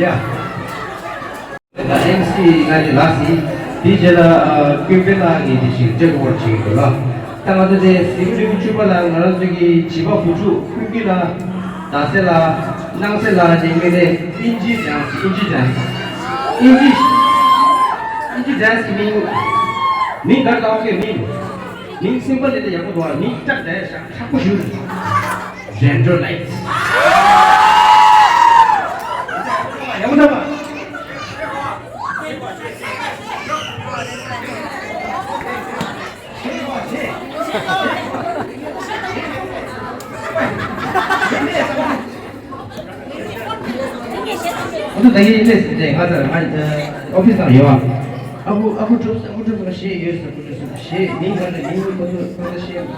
Yeah. ཨེམ་སི་ང་ནི་ལགས་སི། དེའི་རྗེས་ལ་ཀུན་དཔེ་ལགས་ཀྱིས་དེ་ཞིག་སྤྲད་དགོས་པར་བྱེད་ཀྱི་འདུག་ལ། ད་ང་ཚོ་དེ་ཟིང་རིམ་བཅུ་པ་ལ་ང་རང་ཚོ་གི་བྱིས་པ་བུ་ཕྲུག་ཀུན་དགའ་ལ། ད་སེ་ལ། སྣང་སེ་ལ་དེ་མིན་ནས་ཨིན་ཇི་ཌན་སི་ཨིན་ཇི་ཌན་སི། ཨིན་ཇི། ཨིན་ཇི་ཌན་སི་གི་མིང་། མིང་ག་རེ་བཏགས་ཀྱི་མིང་། མིང་སིམ་པལ་ལས་དེ་ཡག་པོ་འདུག་ཨ། མིང་སྐྲག་དྲགས་ཤག་ཁྲག་པོ་ཞུ། ཌེན་ཌྲོ་ལའིཊ། ཡག་པོ་འདུག་པ། ཁོ་ཚོ་ད་གིན་སླེབས་ཟིན་ཏེ་ང་ཚོ་ང་ཨོ་ཕི་སི་ནང་ཡོད་པ། ཨ་ཁུ་ཨ་ཁུ་གྲུབ་ཨ་ཁུ་གྲུབ་ལ་ཞེས་ཡོད་ཟེར། ཨ་ཁུ་གྲུབ་ལ་ཞེས་མིང་གང་རེད། མིང་ཁོ་ཚོ་ཁོ་ཚོ་ཞེས་ཡོད།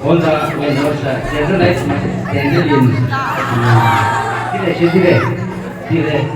འོ་ད་ངས་ནོར་ས་དེ་ཚོ་ལས་མ་དེ་འདྲ་ཡིན། དེ་རེད་ཤེས་དེ་རེད། དེ་རེད།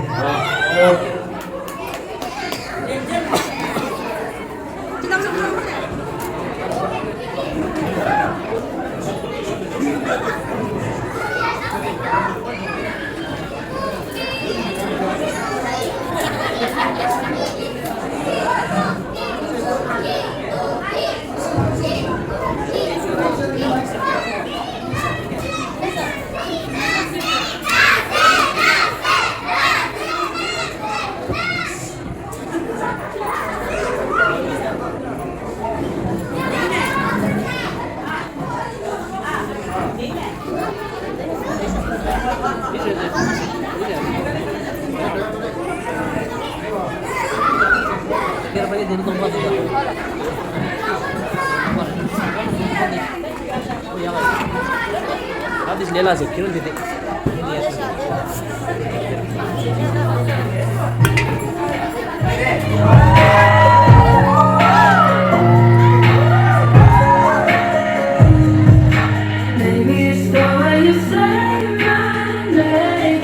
Maybe it's the way you say my name.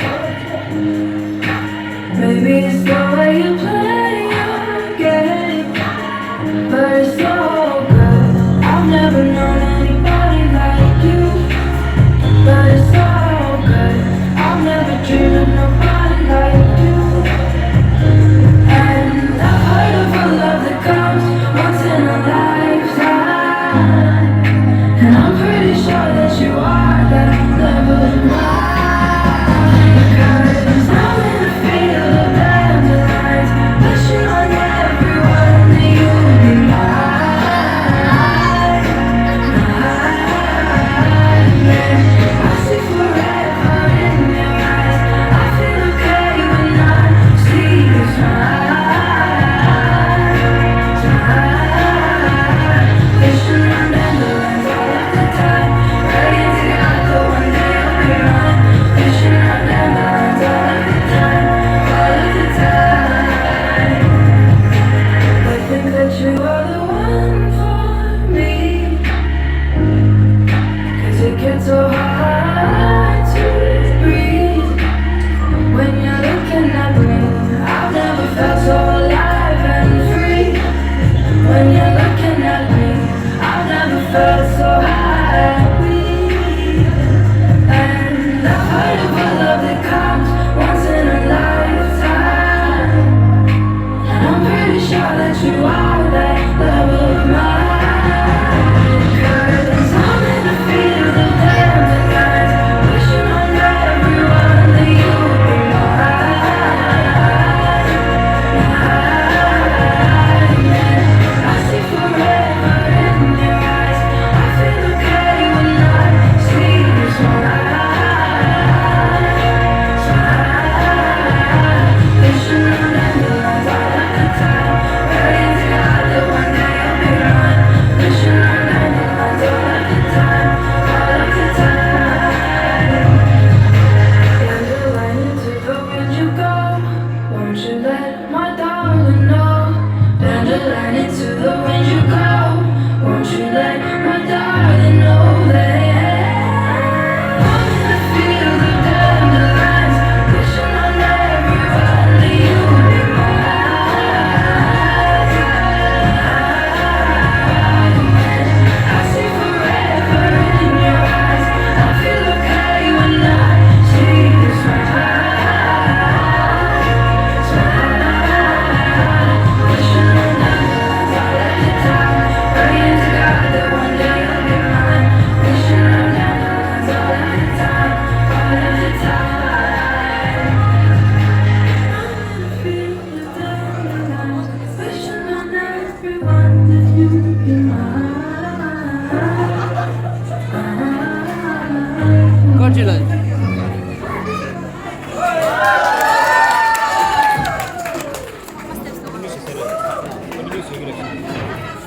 Maybe it's the way you play your game. But it's so good. I've never known anybody like you. But it's so good. I've never dreamed of nobody like you. And I've heard of a love that comes once in a lifetime. And I'm pretty sure that you are that level of mine. 'Cause I'm in a field of dandelions.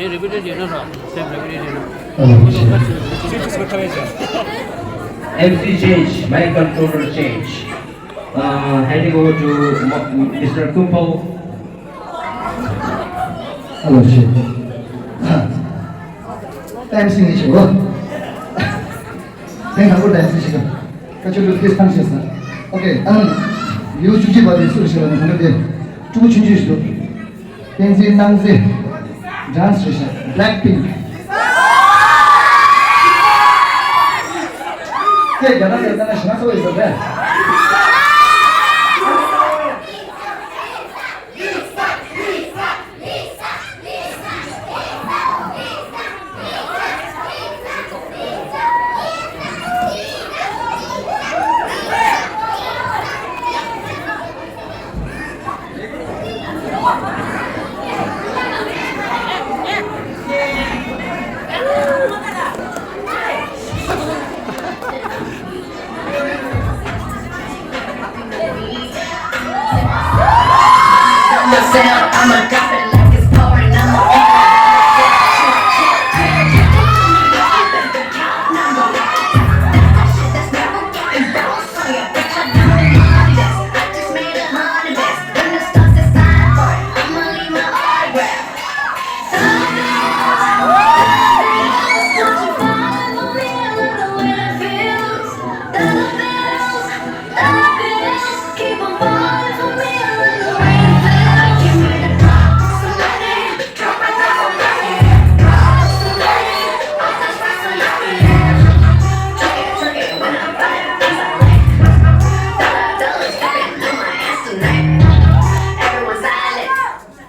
Repeat it, you know, sir. Same repeat it, you know. Oh, shit. MC change, mic controller change. Uh, handing over to Mo- Mister Kumpal. Hello, shit. Time sing issue. Thank you, time sing issue. Kachu lu this time sing. Okay, um, you should give us this solution. Two changes to. བསྟན་འཛིན་སྣང་མཛེས། Dance རེད་ཤག Blackpink. ཁྱེད་རྒྱ་ནག་ཡོད་ན་ཞེ་ན་ཚོ་ཡོད་ཟེར་རེད།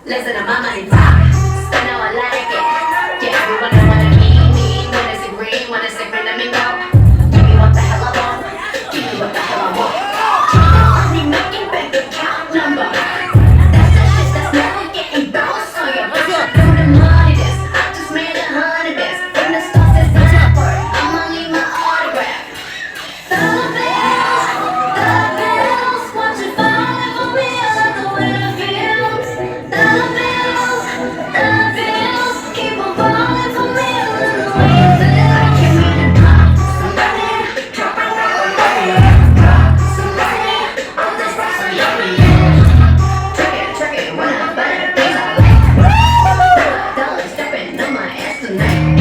Listen to my money talk. Spend how I like it. Yeah, everyone wanna be me. Wanna see green, wanna see green, let me know. Give me what the hell I want. Give me what the hell I want. Keep on me making bank account number. That's the shit that's never getting bounced on your bitch. From the money this, I just made a hundred this. From the stars it's not work. I'ma leave my autograph. Dollar bills, dollar bills, won't you find it for me? I love the way it feels. Dollar bills, dollar bills, keep on falling for me. I love the way it feels. I came here to drop some money, drop some money, drop some money. All this rocks are yummy, yeah. Twerk it, twerk it, wanna buy the things I like. Dollars stepping on my ass tonight.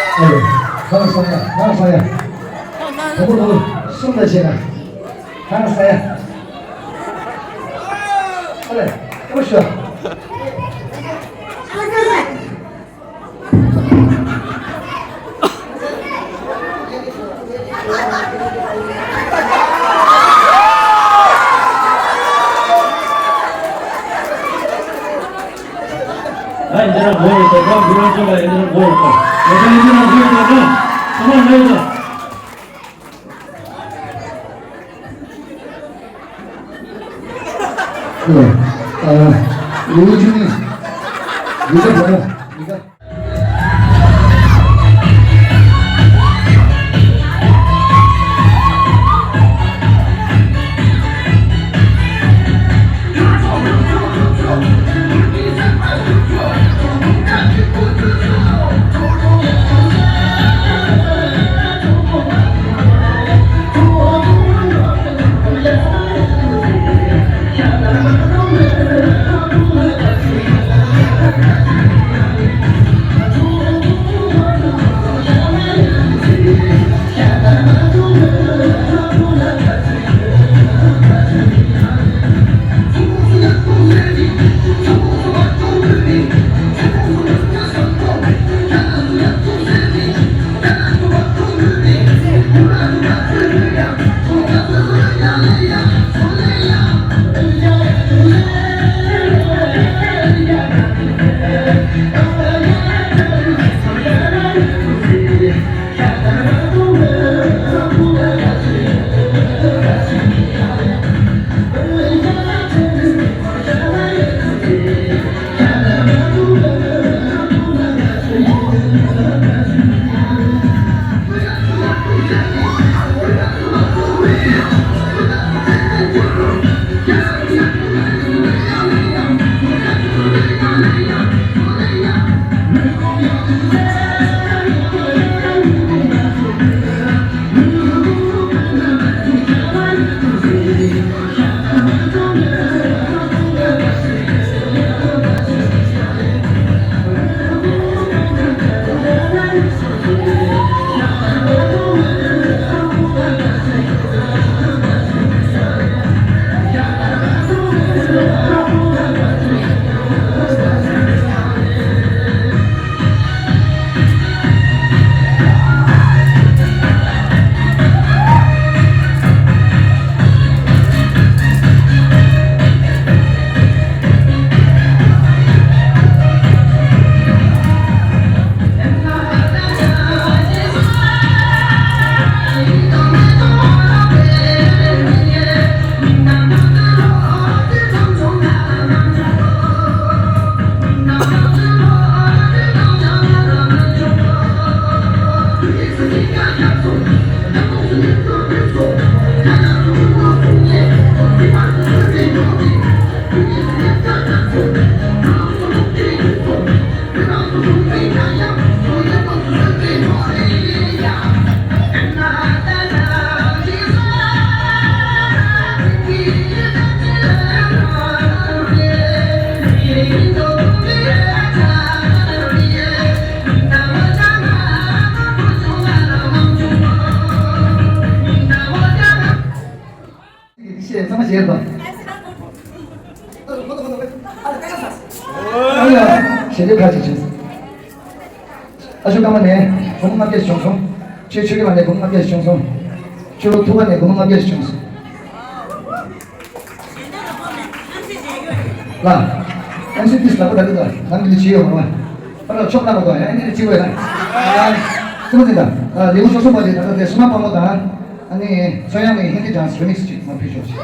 ཨ་ལེ། ཁ་ལག་ཟ་ཡ། ཁ་ལག་ཟ་ཡ། དོ་པོ་དོ་པོ་གསུམ་ལ་བྱས་ན། ཁ་ལག་ཟ་ཡ། ཨ་ལེ། ཨོ་ཤོ། ཨ་འདི་ར་མགོ་ཡོད་དོ། ཁ་འགུལ་ར་ཅོ་ལ་འདི་ར་མགོ་ཡོད་དོ། ཡོད་དོ་འདི་ར་མགོ་ཡོད་དོ། ཁ་མ་ལ་ཡོད་དོ། ཨ། ལུས་ཅུང་ནི། ཡོད་དོ་བ་ར། ཤེས་ཚང་མ་བྱས་པ། ཨ་ཡ། ཞལ་འདེབས་ཁ་ཅིག་བྱས། ཨ་ཤོ་ཀ་མ་ནས་སྒོར་མོ་ལྔ་བརྒྱ་ཞིག་བྱུང་སོང་། ཆོས་ཆོས་ཀྱི་ལ་ནས་སྒོར་མོ་ལྔ་བརྒྱ་ཞིག་བྱུང་སོང་། ཆོས་ལོ་ཐུག་པ་ནས་སྒོར་མོ་ལྔ་བརྒྱ་ཞིག་བྱུང་སོང་། ལ། ཨན་སི་ཏིས་ལ་པ་ད་ལི་ད་ནང་གི་ལི་ཅི་ཡོད་མ་རེད། ཨ་ལ་ཆོག་ལ་མ་དོ་ཡ་ཨ་ནི་ལི་ཅི་ཡོད་ལ། ཨ། སུ་མ་ཟིན་ད། ལི་མོ་ཆོག་སོང་པ་ཅི་ད་ད་དེ་སུ་མ་པ་མོ་ད། ཨ་ནི་སོ་ཡང་ནི་ཧིན་དི་ཌན་སི་རི་མིག་སི་ཅིག་མ་ཕུལ་ཆོག་ཅིག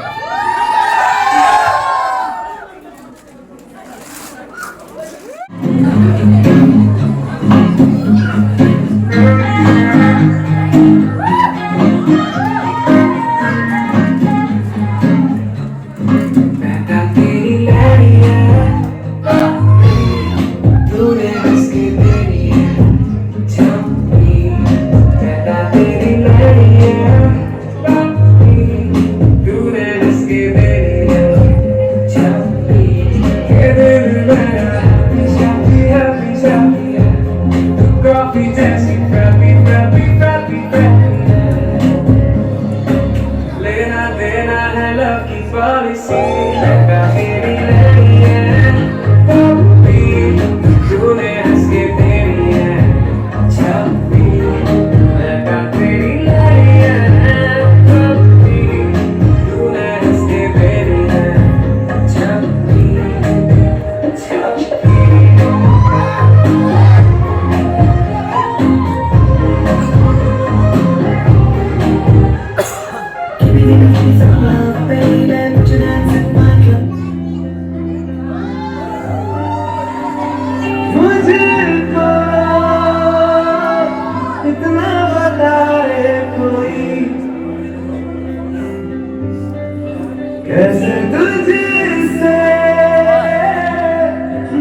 कैसे तुझसे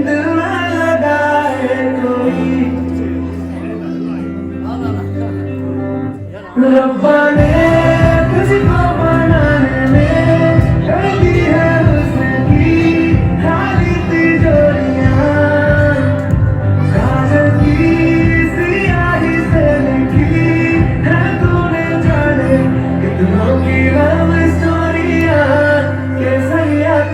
दिल ना लगाए कोई। रब्बा ने तुझको बनाने में कर दी है हुस्न की खाली तिजोरियां। काजल की स्याही से लिखी है तूने जाने कितनों की लव स्टोरियां। कैसे याद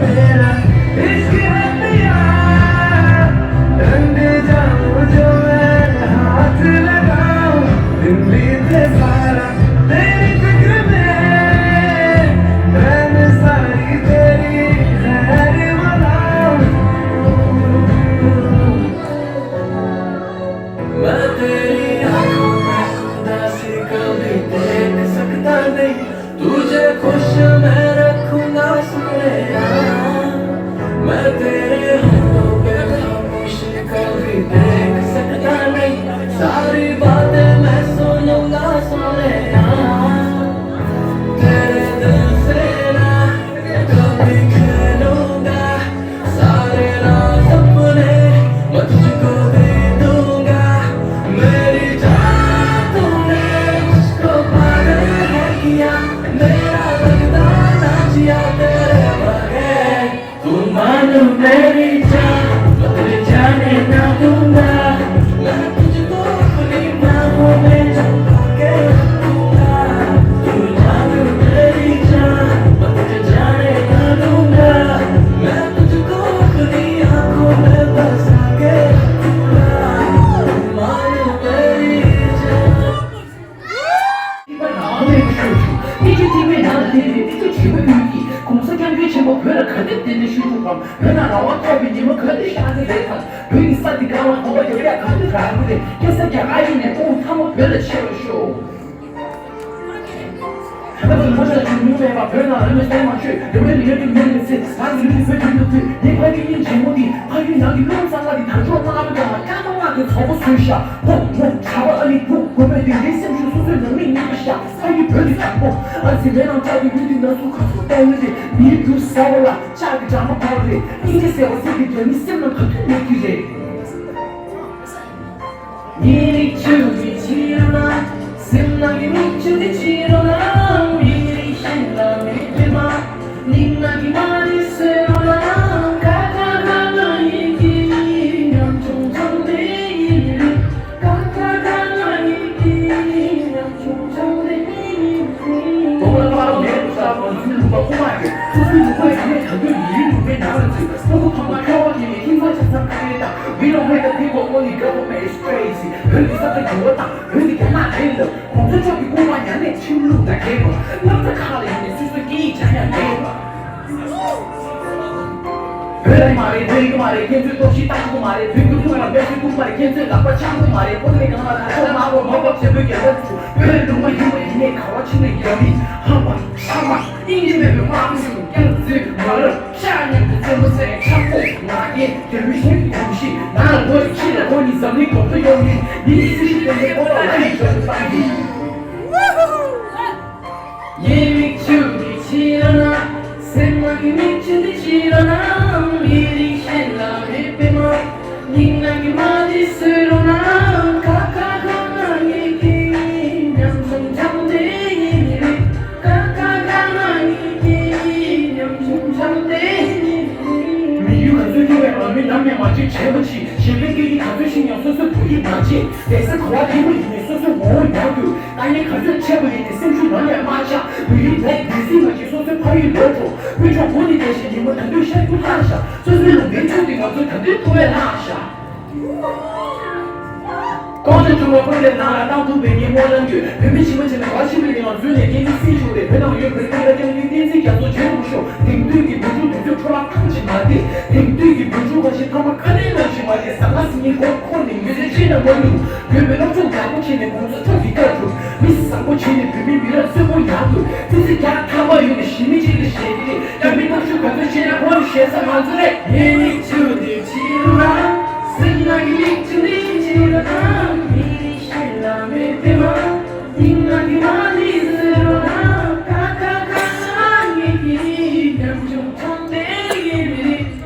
ག་དེ་བསྟན་འཛིན་ཤུགས་དྲུག་གམ། བོད་ནང་རང་དབང་ཐོབ་པའི་ཉིན་མོ་ག་དེ་ཤར་གྱི་རེད་དམ། བོད་ཀྱི་ས་འདི་གང་ལ་གོམ་པ་རྒྱབ་ཡག་ག་དེ་དྲག་གི་རེད། སྐད་ཆ་རྒྱག་ཨ་ཡིན་ནས་དབུ་ཚང་མ་བོད་ལ་ཆེ་རུ་ཤོག་ད་ལྟ་བོད་མི་ཆ་ཆུང་ཉུང་མེད་པར་བོད་ནང་རིམ་པས་སེམས་མ་ཆོད། རེ་བའི་ལུས་ལ་མྱུར་ནས་ཚེ་རང་གི་ལུས་ཀྱི་བོད་ཀྱི་ལུགས་ཚེ། ངའི་ཕ་ཡུལ་གླིང་ཆེན་མོ་འདི། ཕ་ཡུལ་ནང་གི་ཀླུང་གཙང་མ་འདི། དར་ལྕོག་དམར་པོའི་སྒང་ལ་སྐར་མ་ལྔ་གི་ཚོགས་པ་བཟོས་ཤག་ཧོ་ཧོ་གྲྭ་པ་ཨ་ནི་བུ་དགོན་པའི་སྟེང་འདིའི་སེམས་ཤུགས་སོ་སོའི་ནང་མི་གཉིས་ཀ་ཤག་ཕ་ཡུལ་བོད་ཀྱི་བཟང་པོ། ཨ་ཙི་མེ་ནང་ལྕགས་ཀྱི་ཡུལ་འདི་ན་ཟུག་ཁ་ཚུགས་བསྟན་ཡོད་དེ། མིའི་རྒྱུ་ཟ་བ་ལ་ལྕགས་ཀྱི་སྦྲང་མ་ཕོག་རེད། སྙིང་རྗེ་ཟེར་བ་ཟེར་གྱི་རྒྱ་མི་སེམས་ནང་ག་དུས་མེད་ཀྱི་རེད། ཉེ་མིག་ཆུ་གི་ཕྱི་རོལ་ན། སེམས་ནང་གི་མིག་ཆུ་དེ་ཕྱི་རོལ་ན། མིག་རིག་གཞན་ལ་མེད་པའི་མ། སྙིང་ནང་གི་མ་རིག་ཟེར་རོ་ན། ཀ་ཁ་ག་ང་ཡི་གེ་ཉམ་ཆུང་ཆུང་དེ་ཡིན་རེད། ཀ་ཁ་ག་ང་ཡི་གེ་ཉམ་ཆུང་ཆུང་དེ་ཡིན་རེད། དོ་ལ་པ་རོ་མེད་དུ་ས་གོང་ཚུལ་ལུག་པ་ཀུ་མ་ཡོད། སོ་སོའི་ལུག་པ་ཡིན་ནས་ད་དུང་ཡིན་ལུག་པའི་ནང་ལ་ཚུད། སྤུ་གུ་ཕ་མ་ཁྱོ་བ་ཡིན་ནས་ཁྱིམ་ཚང་ཆ་ཚང་ཁ་ཡོད་དང་། We don't hate the people, only government is crazy. བོད་ཀྱི་ས་ཆ་འགྱུར་བ་དང་། བོད་ཀྱི་རྒྱ་ནག་རེད་ལ། གོང་ས་མཆོག་གི་སྐུ་པར་ཉར་ནས་ཁྲིམས་ལུགས་དང་འགལ་བ། ལྷ་ས་ཁག་ལ་ཡིན་ནས་སོ་སོའི་སྐད་ཡིག་སྦྱང་ཡག་མེད་པ། བོད་ལ་མ་རེད། བོད་ཡིག་མ་རེད། ཁྱེད་ཚོའི་སྟོབས་ཤེས་ལྟ་ཆོག་མ་རེད། བོད་ཀྱི་ཐུག་ལ་དཔེ་ཆོས་ཐུག་མ་རེད། ཁྱེད་ཚོའི་ལག་པ་འཆང་ཐུབ་མ་རེད། ཕོ་བྲང་གི་སྒང་ལ་ཁ་ཆག་མ་རོ་མ་བབ་ཆེན་པོའི་རྒྱལ་ཁབ་ཚུགས། བོད་ལུང་པ་ཡིན་པ་ཡིན་ནས་ག་བ་ཕྱིན་ནས་རྒྱ་མི་ཧམ་པ་ཧྲ་མ་སྙིང་རྗེ་མེད་པའི་དམག་མི་ཚོ་སྐྱབས་བཅོལ་མ་རབས་ཤ་ཉམས་ཀྱི་བཙན་པོ་ཟེར་ཆག་པོ་ང་རྒྱལ་རྒྱལ་བའི་ཤིང་གི་གོམས་གཤིས་ང་ལ་ངོ་ཡི་ཕྱི་ལ་ངོ་ནི་འཛམ་གླིང་གོམ་ཁ་ཡོང་ཡིན། མི་ཡི་སྲིད་ཞི་དེ་ནས་ཁོ་ལ་ལ་ཡི་བྱ་དུ་བཏང་ཡིན། ཡེ་མིག་ཆུ་གི་ཕྱི་རོལ་ན། སེམས་ནང་གི་མིག་ཆུ་དེ་ཕྱི་རོལ་ན། མི་རིགས་གཞན་ལ་མེད་པའི་མ། སྙིང་ནང་གི་མ་དེ་སུ་རོ་ན། ཀ་ཁ་ག་ང་ཡི་གེ་ཉམ་ཆུང་ཆུང་དེ་ཡིན་རེད། ཀ་ཁ་ག་ང་ཡི་གེ་ཉམ་ཆུང་ཆུང་དེ་ཡིན་རེད། མི་ཡུལ་ག་ཚོད་སྐྱོ་བའི་རང་མི་ནམ་ཡང་མ་བརྗེད། བྱས་པ་ཅི་གཞན་པའི་སྐད་ཡིག་ག་ཚོད་ཤེས་ཀྱང་སོ་སོའི་བོད་ཡིག་མ་བརྗེད། བསྡད་ས་ག་བ་ལྷིང་པོ་ཡིན་ནས་སོ་སོའི་ངོ་བོ་ཉར་དགོས། ལྟ་ངན་ག་ཚོད་ཆེ་བ་ཡིན་ནས་སེམས་ཤུགས་ནམ་ཡང་མ་ཆག་བོད་ཡིག་ནོར་བདེ་སྲིད་མ་བྱེད། སོ་སོའི་ཕ་ཡུལ་ལོག་འགྲོ། དཀོན་མཆོག་མགོ་ནས་བསྡད་བཞིན་ཉིན་མོ་ད་དུང་ཤར་རྒྱུ་ལྷག་བཞག་སོ་སོའི་ལུང་པའི་ཕྱོགས་དེ་ང་ཚོའི་ད་དུང་ཐུག་པས་ལྷག་བཞག་ཀོང་ཇོ་ཆུང་བ་ཀུན་ལས་ནང་ལ་བཏང་ཐུབ་པའི་ངའི་སྨོན་ལམ་ཡོད། བོད་མི་ཞི་མ་ཆེ་ན་བར་ཞི་མ་ཡིན་ང་འཛུལ་ནས་སྐད་འདི་སྲིད་ཞུགས་རེད། བོད་ནང་ཡོད་བོད་སྐད་ལ་སྐྱབས་མགོན་བསྟན་འཛིན་རྒྱ་མཚོ་རྗེ་རིན་པོ་ཤོག་དེང་དུས་ཀྱི་བོད་ཕྲུག་དེ་ཚོས་འཕྲོ་བརླག་ཐང་ཆད་མ་བསྡད། དེང་དུས་ཀྱི་བོད་ཕྲུག་ཁ་ཤས་ཐ་མ་ཁ་ནས་ལངས་ཤིག་མ་བསྡད། ཟ་ཁང་ཟིན་ཉིན་སྒོ་ཁོར་ནས་མི་ཚེ་ཕྱི་ན་མ་ལུས། བོད་མི་སློབ་སྦྱོང་ཡག་པོ་བྱས་ནས་གོང་ས་མཆོག་གི་བཀའ་སྒྲུབ། མི་བཟང་པོ་བྱས་ནས་བོད་མི་མི་རབས་གསོན་པོ་ཡག་དགོས། ཙི་ཙི་རྒྱག་ཐག་པ་ཡོད་ནས་གཞི་མི་གཅིག་ལ་ཞེད་ཀྱི་རེད། རྒྱ་མི་སྟོབས་ཤུགས་ག་ཚོད་ཆེ་ན་ཁོ་ལ་ཞེད་ས་ང་ཚོ་རེད། ཡེ་མིག་ཆུ་དེ་ཕྱི་རོལ་ན། སེམས་ནང་གི་མིག་ཆུ་དེ་ཕྱི་རོལ་ན། མི་རིགས་གཞན་ལ་མེད་པའི་མ། སྙིང་ནང་གི་མ་ནི་ཟེར་རོ་ན། ཀ་ཁ་ག་ང་ཡི་གེ་ཉམ་ཆུང་ཆུང་དེ་ཡིན་མི་རེད།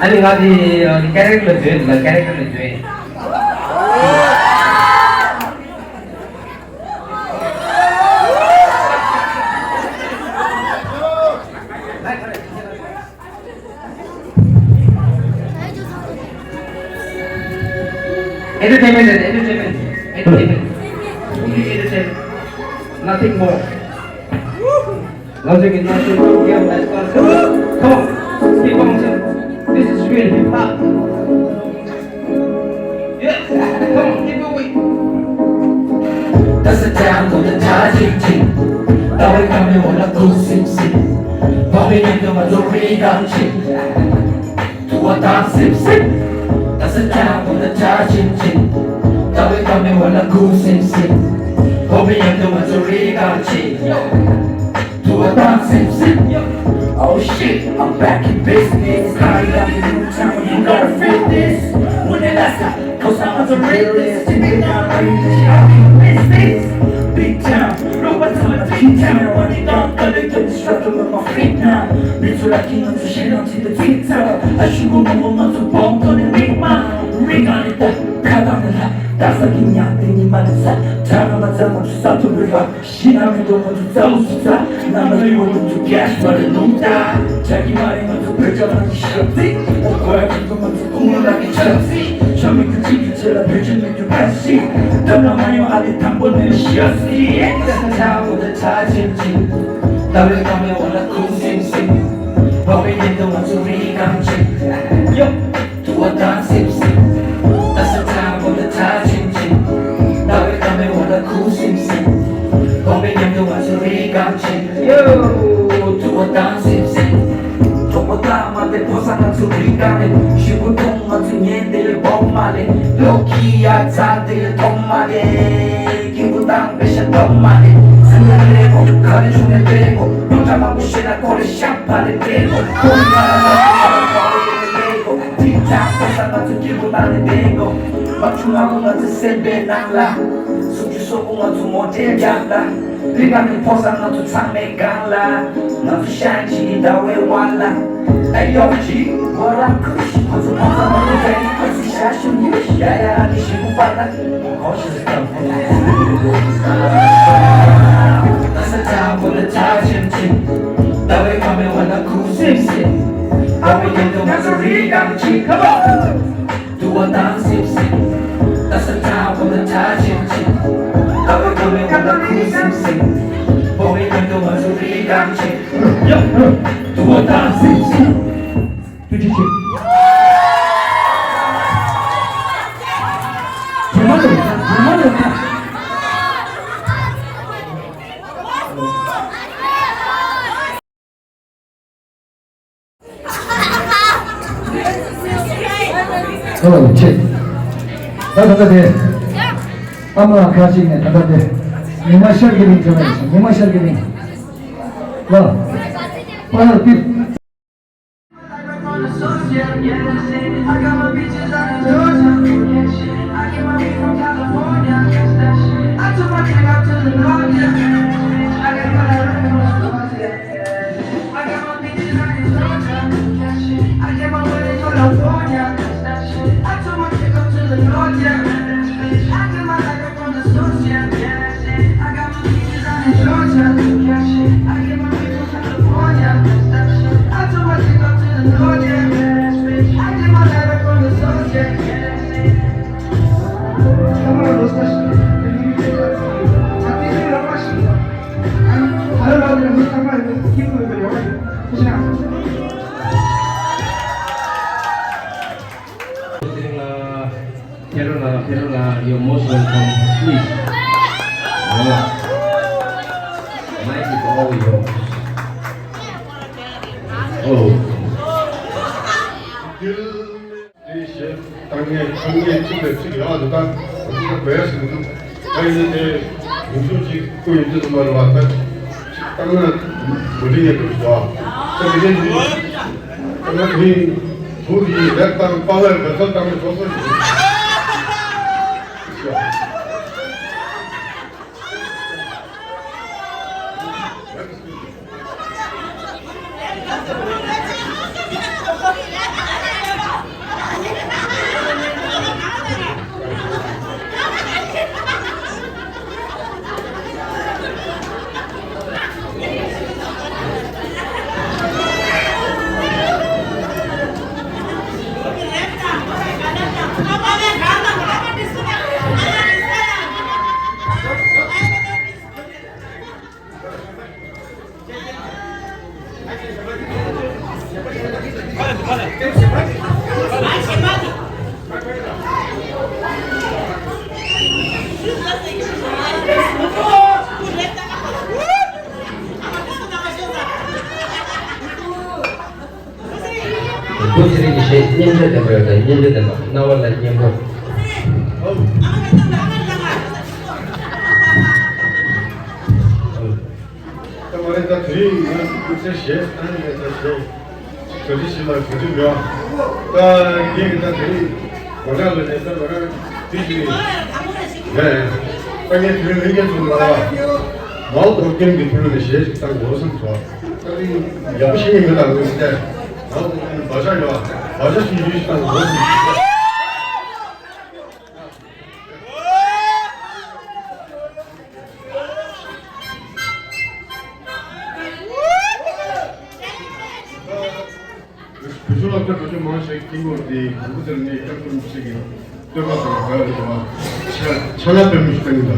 ཨ་ནི་ང་དེ་ཀེ་རེག་ཊར་ལ་བྱོས་ལ་ཀེ་རེག་ཊར་ལ་བྱོས། Entertainment and entertainment. Entertainment. Only entertainment. Nothing more. Logic is not simple. Yeah, let's go. Come on. Keep bouncing. This is real hip hop. Yes. Come on, keep going. That's the time for the charging team. Now we coming on a cool sim sim. Popping into my jewelry gun chip. To a dance sim sim. That's the time for the charging team. Now we coming on a cool sim sim. Popping into my jewelry gun chip. To a dance sim sim. Oh shit, I'm back in business. Carry out the new town, you gotta feel this. When the last time, cause I'm the realest. Big town, no one's on the big town. Running down, gotta get the struggle with my feet now. Bitch, like you know, shit, I'm to the big town. I should go move on to bomb, gonna make my ring on it. Cut on the line, that's like in your thing, you might as well. Turn on my time, I'm just out to the rock. ཤི་ན་མི་འདུག་ང་ཚོ་རྩ་བ་སུ་ཚ། ན་མ་རི་བོ་ང་ཚོ་གེ་ཤི་མ་རེད་ལུང་ཏ། ཆ་གི་མ་རེད་ང་ཚོ་བོད་ཇ་མ་གི་ཞབས་ཚིག་ཨོ་གོ་ཡ་ཁྱོད་ཚོ་ང་ཚོ་ཁུངས་ལུང་ལ་གི་ཆབ་སྲིད། ཆོ་མི་ཁྱོད་ཅིག་གི་ཆེད་ལ་བོད་ཇ་མི་ཁྱོད་ཕ་ཤི། འདབ་ལ་མ་ཡོང་ཨ་ལི་དང་པོ་ནས་ཞབས་སྲིད། ད་ལྟ་ཆ་བོ་ད་ཆ་ཆེམ་ཆེམ། ད་བའི་ཀ་མེ་འོ་ལ་ཁུངས་སིམ་སིམ། བག་མེད་ཉེན་དུ་ང་ཚོ་རི་གང་ཆེ། ཡོ། དུ་བ་དང་སིམ་སིམ། ད་ས་ཚ་བོ་ད་ཚ་ཆིམ་ཆིམ། ཟླ་བའི་ཀ་མེ་འོ་ལ་ཁུ་སིམ་སིམ། འོ་མེ་མཉམ་དུ་ང་ཚོ་རི་གང་ཆེ། ཡོ། དུ་བ་དང་སིམ་སིམ། གྲོགས་པོ་དང་མ་དེ་ཕོ་ས་ང་ཚོ་རི་གང་ནས་ཞུ་བོ་ཐོང་ང་ཚོ་ཉན་དེ་ལས་བོག་མ་ལས་ལོ་ཁི་ཡ་ཚ་དེ་ལས་ཐོང་མ་ལས་ཀི་བུ་དང་པེ་ཤ་ཐོང་མ་ལས་སུ་ལས་རེ་གོ་ཁ་རི་ཆུ་ནས་རེ་གོ་ཡོ་ཁྲ་མང་པོ་ཤེས་ན་ཁོ་རེ་ཤ། ཕ་རེ་ཏེ་ཁོ་ཁོ་ང་ར་ལ་ཁོ་ཁོ་ཡེ་ལེ་ཁོ་ཏི་ཏ་ཕོ་ས་ང་ཚོ་སྐྱིད་པོ་ན་རེ་ཏེ་ཁོ་མ་ཆུ་ང་ཁོ་ང་ཚོ་སེམས་པའི་ནང་ལ་སུམ་ཅུ་སོ་ཁོ་ང་ཚོ་མོ་ཏེ་རྒྱབ་ལ་རི་ག་ནི་ཕོ་ས་ང་ཚོ་ཚང་མའི་སྒང་ལ་ང་ཚོ་ཤན་ཅི་ཟླ་བའི་བར་ལ་ཨ་ཡོ་ཅི་བོ་ར་ཁུ་ཤི་ཁོ་ཚོ་ཕོ་ས་ང་ཚོ་ཟེ་ཁོ་ཚོ་ཤ་ཤུ་ཉི་ཤ་ཡ་ར་ནི་ཤི་བུ་པ་ལ། ཐུགས་རྗེ་ཆེ། ཇོ་མོ་ལོ་ཇོ་མོ་ལོ། ཨོ་ཆེ། ད་ད་ད་དེ། ཨ་མ་ཁ་ཅིག་ནས་ད་ད་དེ། ཉི་མ་ཤར་གྱི་རིང་བྱས་པ་ཡིན་ཞིང་ཉི་མ་ཤར་གྱི་རིང་། ལ། པ་ལ་ཏི། Carol, Carol, you're most welcome. Please. Oh. Mic is all yours. Oh. དེ་བཞིན་ཏང་ངེ་ཚང་ངེ་ཚིག་པའི་ཚིག་ཡག་ཏུ་བཏང་། འོ་དེ་ལ་བས་ཟིན་འདུག་ད་ཡིན་ནའི་དེ་ཡུམ་ཆུང་ཅིག་སྐུ་ཡོད་དུས་ཙམ་པ་རེད་བ། ད་ཅིག་བཏང་ན་མ་འགྲིག་ངེས་འདུག་ཟེར་བ། ད་དེ་འདྲའི་འདུག་ད་ང་དེ་རིང་བུ་དེ་ཡིས་ལེགས་བཏང་པ་ལས་བེད་སྤྱོད་བཏང་ནས་སོ་སོ་ཞིག་བུ་ཚེ་རིང་གི་གཞས་སྙན་གྲགས་ལྡན་པ་ཡོད་དང་སྙན་གྲགས་ལྡན་པ། རྣ་བ་ལ་སྙན་པོ། ད་མ་རེད། ད་དེ་རིང་ང་སྐུ་ཚེ་གཞས་ཨ་ནི་ད་གཞས་ག་ཚོད་ཞིག་ལ་ག་ཚོད་ཡོད། ད་ངས་ད་དེ་རིང་ང་རང་ལ་ནས་ད་ང་རང་དེ་ཞིག་ཡིན། ད་ངས་དེ་རིང་ལྷན་རྒྱས་ཚོ་ལ་མའོ་ཀྲུའུ་ཀེན་གྱི་ཐོག་ནས་གཞས་ཤིག་བཏང་དགོས་བསམ་སོང་། ད་དེ་ཡག་པོ་ཤེས་ཀྱི་མི་འདུག་ངས་ད་མའོ་ཀྲུའུ་ཀེན་བ་ཤ་ཡོད། བ་ཤ་ཞིག་ཡོད་ཤིག་བཏང་དགོས་བསམ་སོང་། བུ་ཆུང་ལ་སྐད་གྲགས་ཆོད་མང་ཞིག་དཀྱིལ་འཁོར་དེའི་གོང་བུ་དེར་ངས་སྐྱབས་སུ་མཆི་གི་སྟོན་པ་དང་འགལ་རེད་བ། ཆ་ཆ་ལ་དཔེ་མི་ཞིག་བཏང་གི་འདུག་ལ།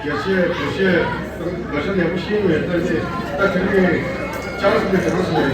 རྒྱལ་སྤྱི་བོད་སྤྱི་བོད་ལ་ཤ་ཡག་པོ་ཤེས་ཡོད་ད་ནི་ད་དེ་ནི་ཅང་སུ་ནས་གང་སོང་།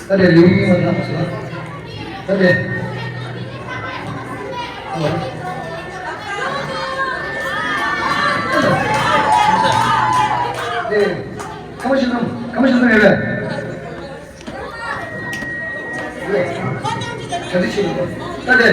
ད་དེ་ལེའུ་གཉིས་པ་ལ་མ་སོང་། ད་དེ། དེ། ཁ་མ་ཤི་སོང་། ཁ་མ་ཤི་སོང་ཡོད་པས། གྲ་སྒྲིག་བྱེད་དགོས། ད་དེ།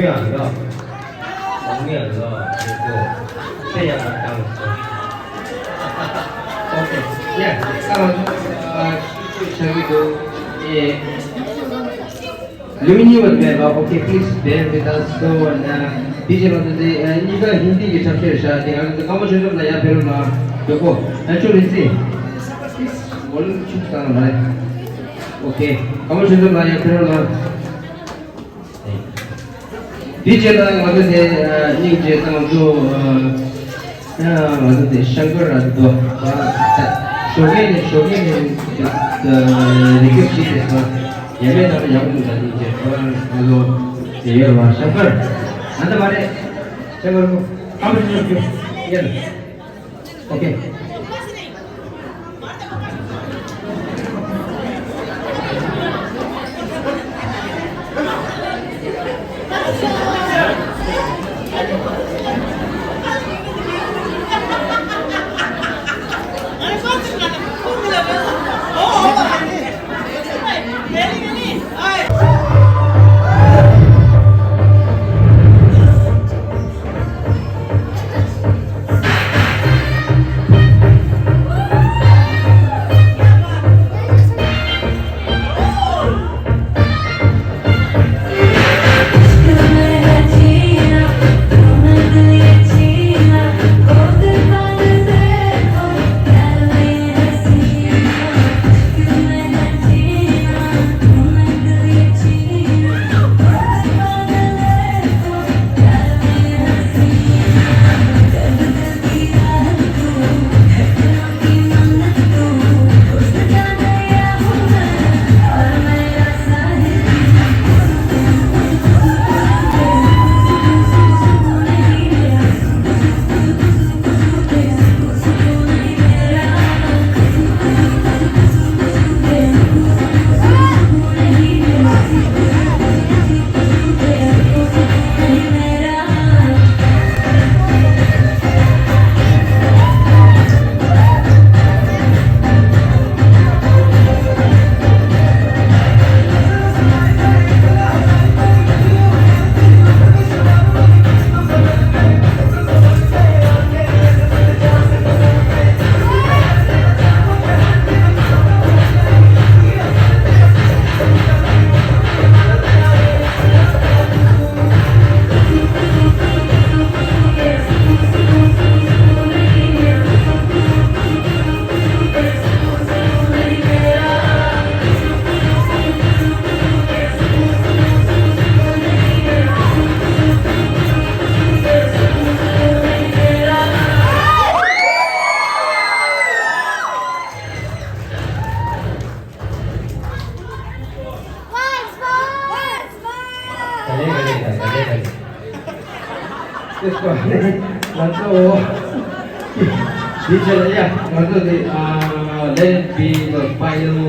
ཡང་ཡང་། ཡང་ཡང་། དེ་ཚོ་དེ་ཡང་ཡང་བཏང་སོང་། Okay. Yeah. ལུས་མི་གཉིས་པ་མེད་པ། Okay, please bear with us. So, uh, ཌི་ཇེ་ལགས་དེ་གཉིས་ཀ་ཧིན་དི་གི་འཁྲབ་གཞས་རེད་ཤག་དེ་ང་ཚོ་ཀརྨ་ཆོས་འཛོམས་ལགས་ཡར་ཕེབས་རོགས་གནང་། ཡག་པོ། ཨ་ཅོ་རིན་ཆེན། Please, volume ཆུང་བཏང་རོགས་གནང་། Okay, ཀརྨ་ཆོས་འཛོམས་ལགས་ཡར་ཕེབས་རོགས་གནང་། དེ་རྗེས་ལ་ང་ཚོ་དེ་སྙིང་རྗེ་དང་ང་ཚོ་ང་ཚོ་དེ་ཤང་ཀར་ར་འདུག་ཞོགས་ཀས་ནས་ཞོགས་ཀས་ནས་རི་སྐྱོབ་བྱེད་དེ་སོང་། ཡ་མེད་ན་ཡག་པོ་འདུག་ད་ནི་རྗེས་ཁོ་རང་ང་ཚོ་དེ་ཡོད་ར་ཤང་ཀར་ཨ་ད་མ་རེད། ཤང་ཀར་ཁོ་ཁམས་པ་ཡོད་རྒྱུ་ཡིན། Okay. ང་ཚོ་དེ་ཆེ་ལ་ཡ་ང་ཚོ་དེ་let it be the final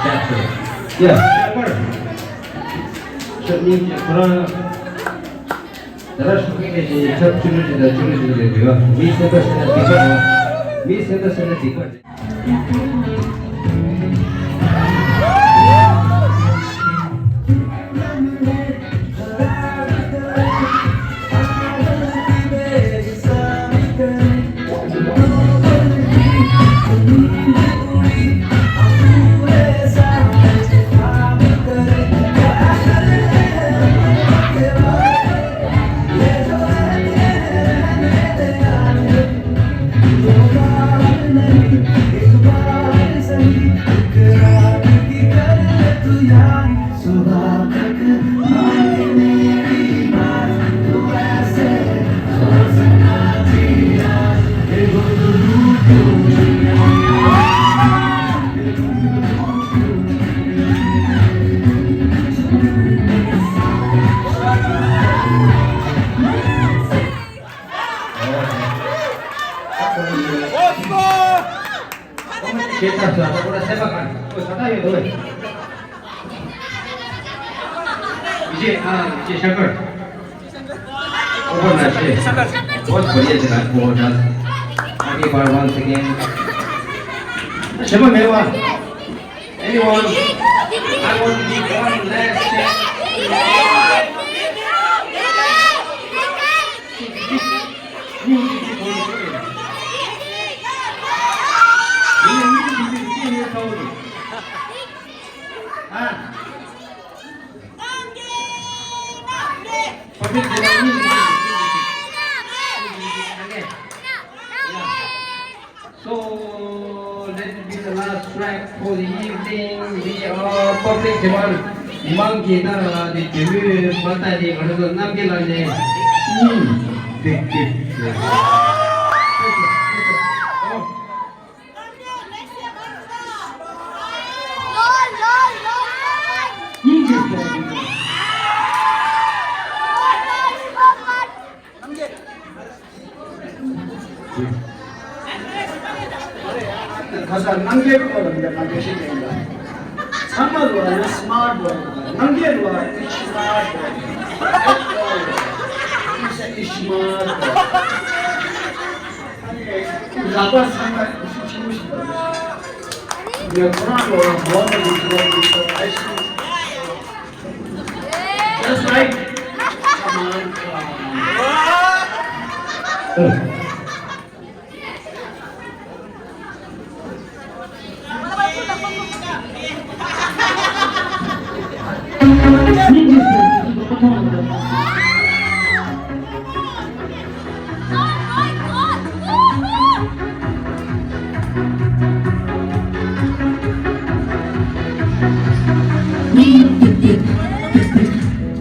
chapter. Yeah, ཤར་པར་ཤར་གཉིས་ཀྱི་ཁོ་རང་། ད་ར་ཤུགས་ཀྱིས་ནས་ཞིང་ཆབ་ཆུ་ལུད་ཅིག་དང་ཆུ་ལུད་ཅིག་ལས་འདུས་པ། མི་སེམས་པ་ཟེར་ན་སྡིག་པ་རེད་བ། མི་སེམས་པ་ཟེར་ན་སྡིག་པ་རེད། ཁྱེད་ཚོ་ད་ཁོ་ར་སེམས་པ་གང་ཁོ་ས་ད་ཡོད་དོ། ཡེ་ཨ་ཡེ་ཤ་ཀར། Over na she. Both Korea jina ko na. Happy bar once again. Shema mewa. Anyone? I want to give one last chance. Who did you want to? So, let it be the last track for the evening. We are public demand. མང་གི་ནང་ལ་དེ་དེ་མོའི་མ་ལྟ་དེ་ག་རེ་ཟེར་རྣམ་རྒྱལ་ལགས་ནས་སྙིང་ཏིག་ཏིག་སྙིང་རྗེ་ཆེ། ཁ་སང་རྣམ་རྒྱལ་སྐོར་ལ་འདི་ག་འདྲ་ཞིག་ཡིན་ལ། ཚང་མ་ལོ་ཡང་སི་མཱར་ཊི་བོ་ཡིན་པ། རྣམ་རྒྱལ་ལོ་ཡང་ཨི་སི་མཱར་ཊི་བོ་ཡིན་པ། ཨི་སི་མཱར་ཊི་བོ་ཡིན་པ། ཨ་ནི་ལག་པ་ཚང་མ་ཨི་སི་ཆེན་པོ་ཞིག་ཡོད། ངས་ཁོ་རང་ལོ་ཡང་མོ་ནས་ཡིན་པ་ཡིན་པ། ཨ་ཤི། That's right. Come on, come on. སྙིང་ཏིག་ཏིག་ཏིག་ཏིག།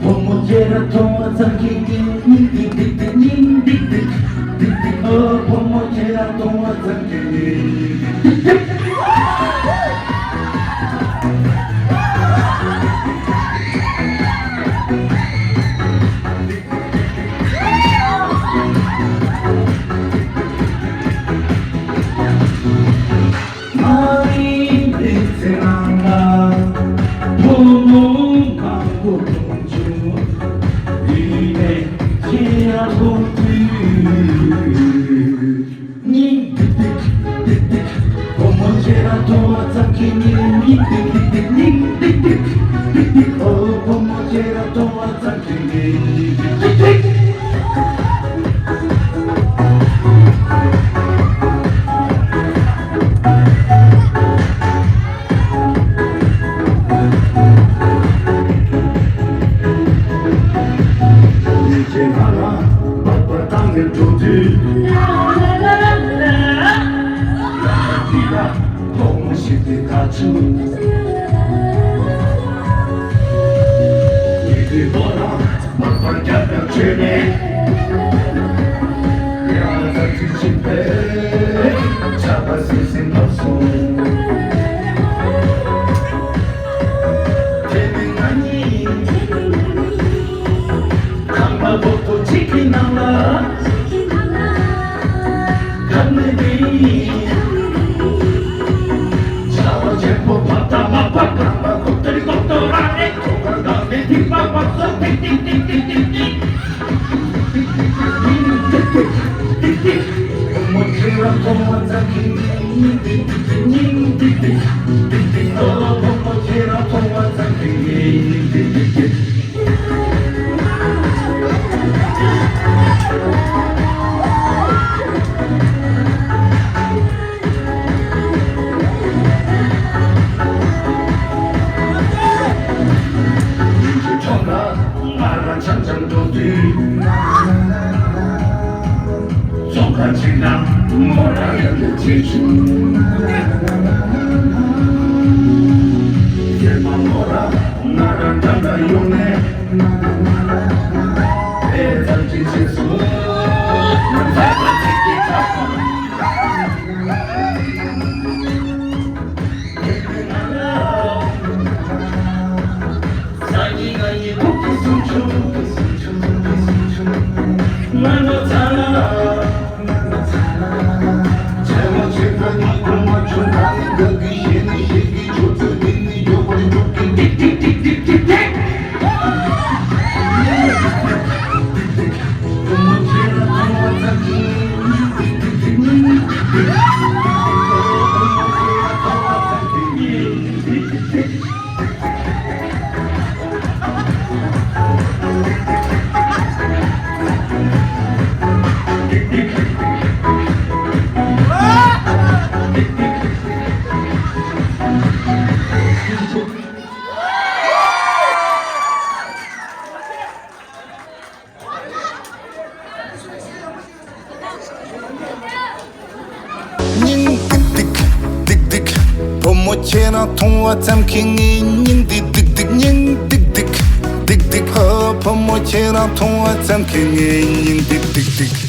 བུ་མོ་ཁྱེད་རང་མཐོང་བ་ཙམ་གྱིས་སྙིང་ཏིག་ཏིག་ཏིག་ཏིག། སྙིང་ཏིག་ཏིག་ཏིག་ཏིག། ཨོ་བུ་མོ་ཁྱེད་རང་མཐོང་བ་ཙམ་གྱིས་སྙིང་ཏིག་ཏིག་ཏིག། མ་རིང་པའི་ཚེ་རིང་ལ་བུ་མོ་མང་པོ་མཐོང་བྱུང་། ཡིན་ནའི་ཁྱེད་རང་མཐོང་དུས་སྙིང་ཏིག་ཏིག་ཏིག་ཏིག། བུ་མོ་ཁྱེད་རང་མཐོང་བ་ཙམ་གྱིས་སྙིང་ཏིག་ཏིག་ཏིག། སྙིང་ཏིག་ཏིག་ཏིག་ཏིག། ཨོ་བུ་མོ་ཁྱེད་རང་མཐོང་བ་ཙམ་གྱིས་སྙིང་ཏིག་ཏིག་ཏིག། ཁྱེད་ང་ལ་འབག་པ་བཏང་ནས་འགྲོ་དུས། ཁོ་མོ་ཞིག་དེ་ཁ་ཆུ། ཉི་དུས་ཐོག་ལ་འབག་པ་རྒྱབ་རྒྱབ་བྱས་ནས། ཡང་ས་ཁྲི་ཆེན་པོའི་ཆར་པ་སིམ་སིམ་བབས་སོང་། དེ་ནས་ང་གཉིས་ཁང་པ་རྡོག་རྡོག་གཅིག་གི་ནང་ལ། ཁ་ནས་ནི། ཆར་པ་ཆེན་པོ་བབས་དང་མ་བབས། ཁང་པ་རྡོག་རྡོག་རྡོག་རྡོག་རང་ནས་ཐོག་ཁར་བཏང་ནས་ཐིགས་པ་བབས་སོང་། ཐིག་ཐིག་ཏིག་ཏིག་ཏིག་ཏིག། ཏིག་ཏིག་ཏིག་ཏིག་ཏིག། བུ་མོ་ཁྱེད་རང་མཐོང་བ་ཙམ་གྱིས་སྙིང་ཏིག་ཏིག་ཏིག། སྙིང་ཏིག་ཏིག་ཏིག་ཏིག། ཨོ་བུ་མོ་ཁྱེད་རང་མཐོང་བ་ཙམ་གྱིས་སྙིང་ཏིག་ཏིག་ཏིག། ཁྱོད་ང་རང་འཆམ་འཆམ་འགྲོ་དུས། ཙོང་ཁ་ཅིག་ན་མོ་རང་ཡང་དུ་བྱེད་བྱུང་། སེམས་པ་མོ་རང་ང་རང་འདྲ་འདྲ་ཡོང་ནས། ཨེ་ཙམ་གྱིས་བྱེད་སོང་། ང་ཚ་བ་ཚིག་གིས་ཚ་སོང་། མོ་ཁྱེད་རང་མཐོང་བ་ཙམ་གྱིས་ངའི་སྙིང་འདི་ཏིག་ཏིག་སྙིང་ཏིག་ཏིག་ཏིག་ཏིག་ཧ། བུ་མོ་ཁྱེད་རང་མཐོང་བ་ཙམ་གྱིས་ངའི་སྙིང་འདི་ཏིག་ཏིག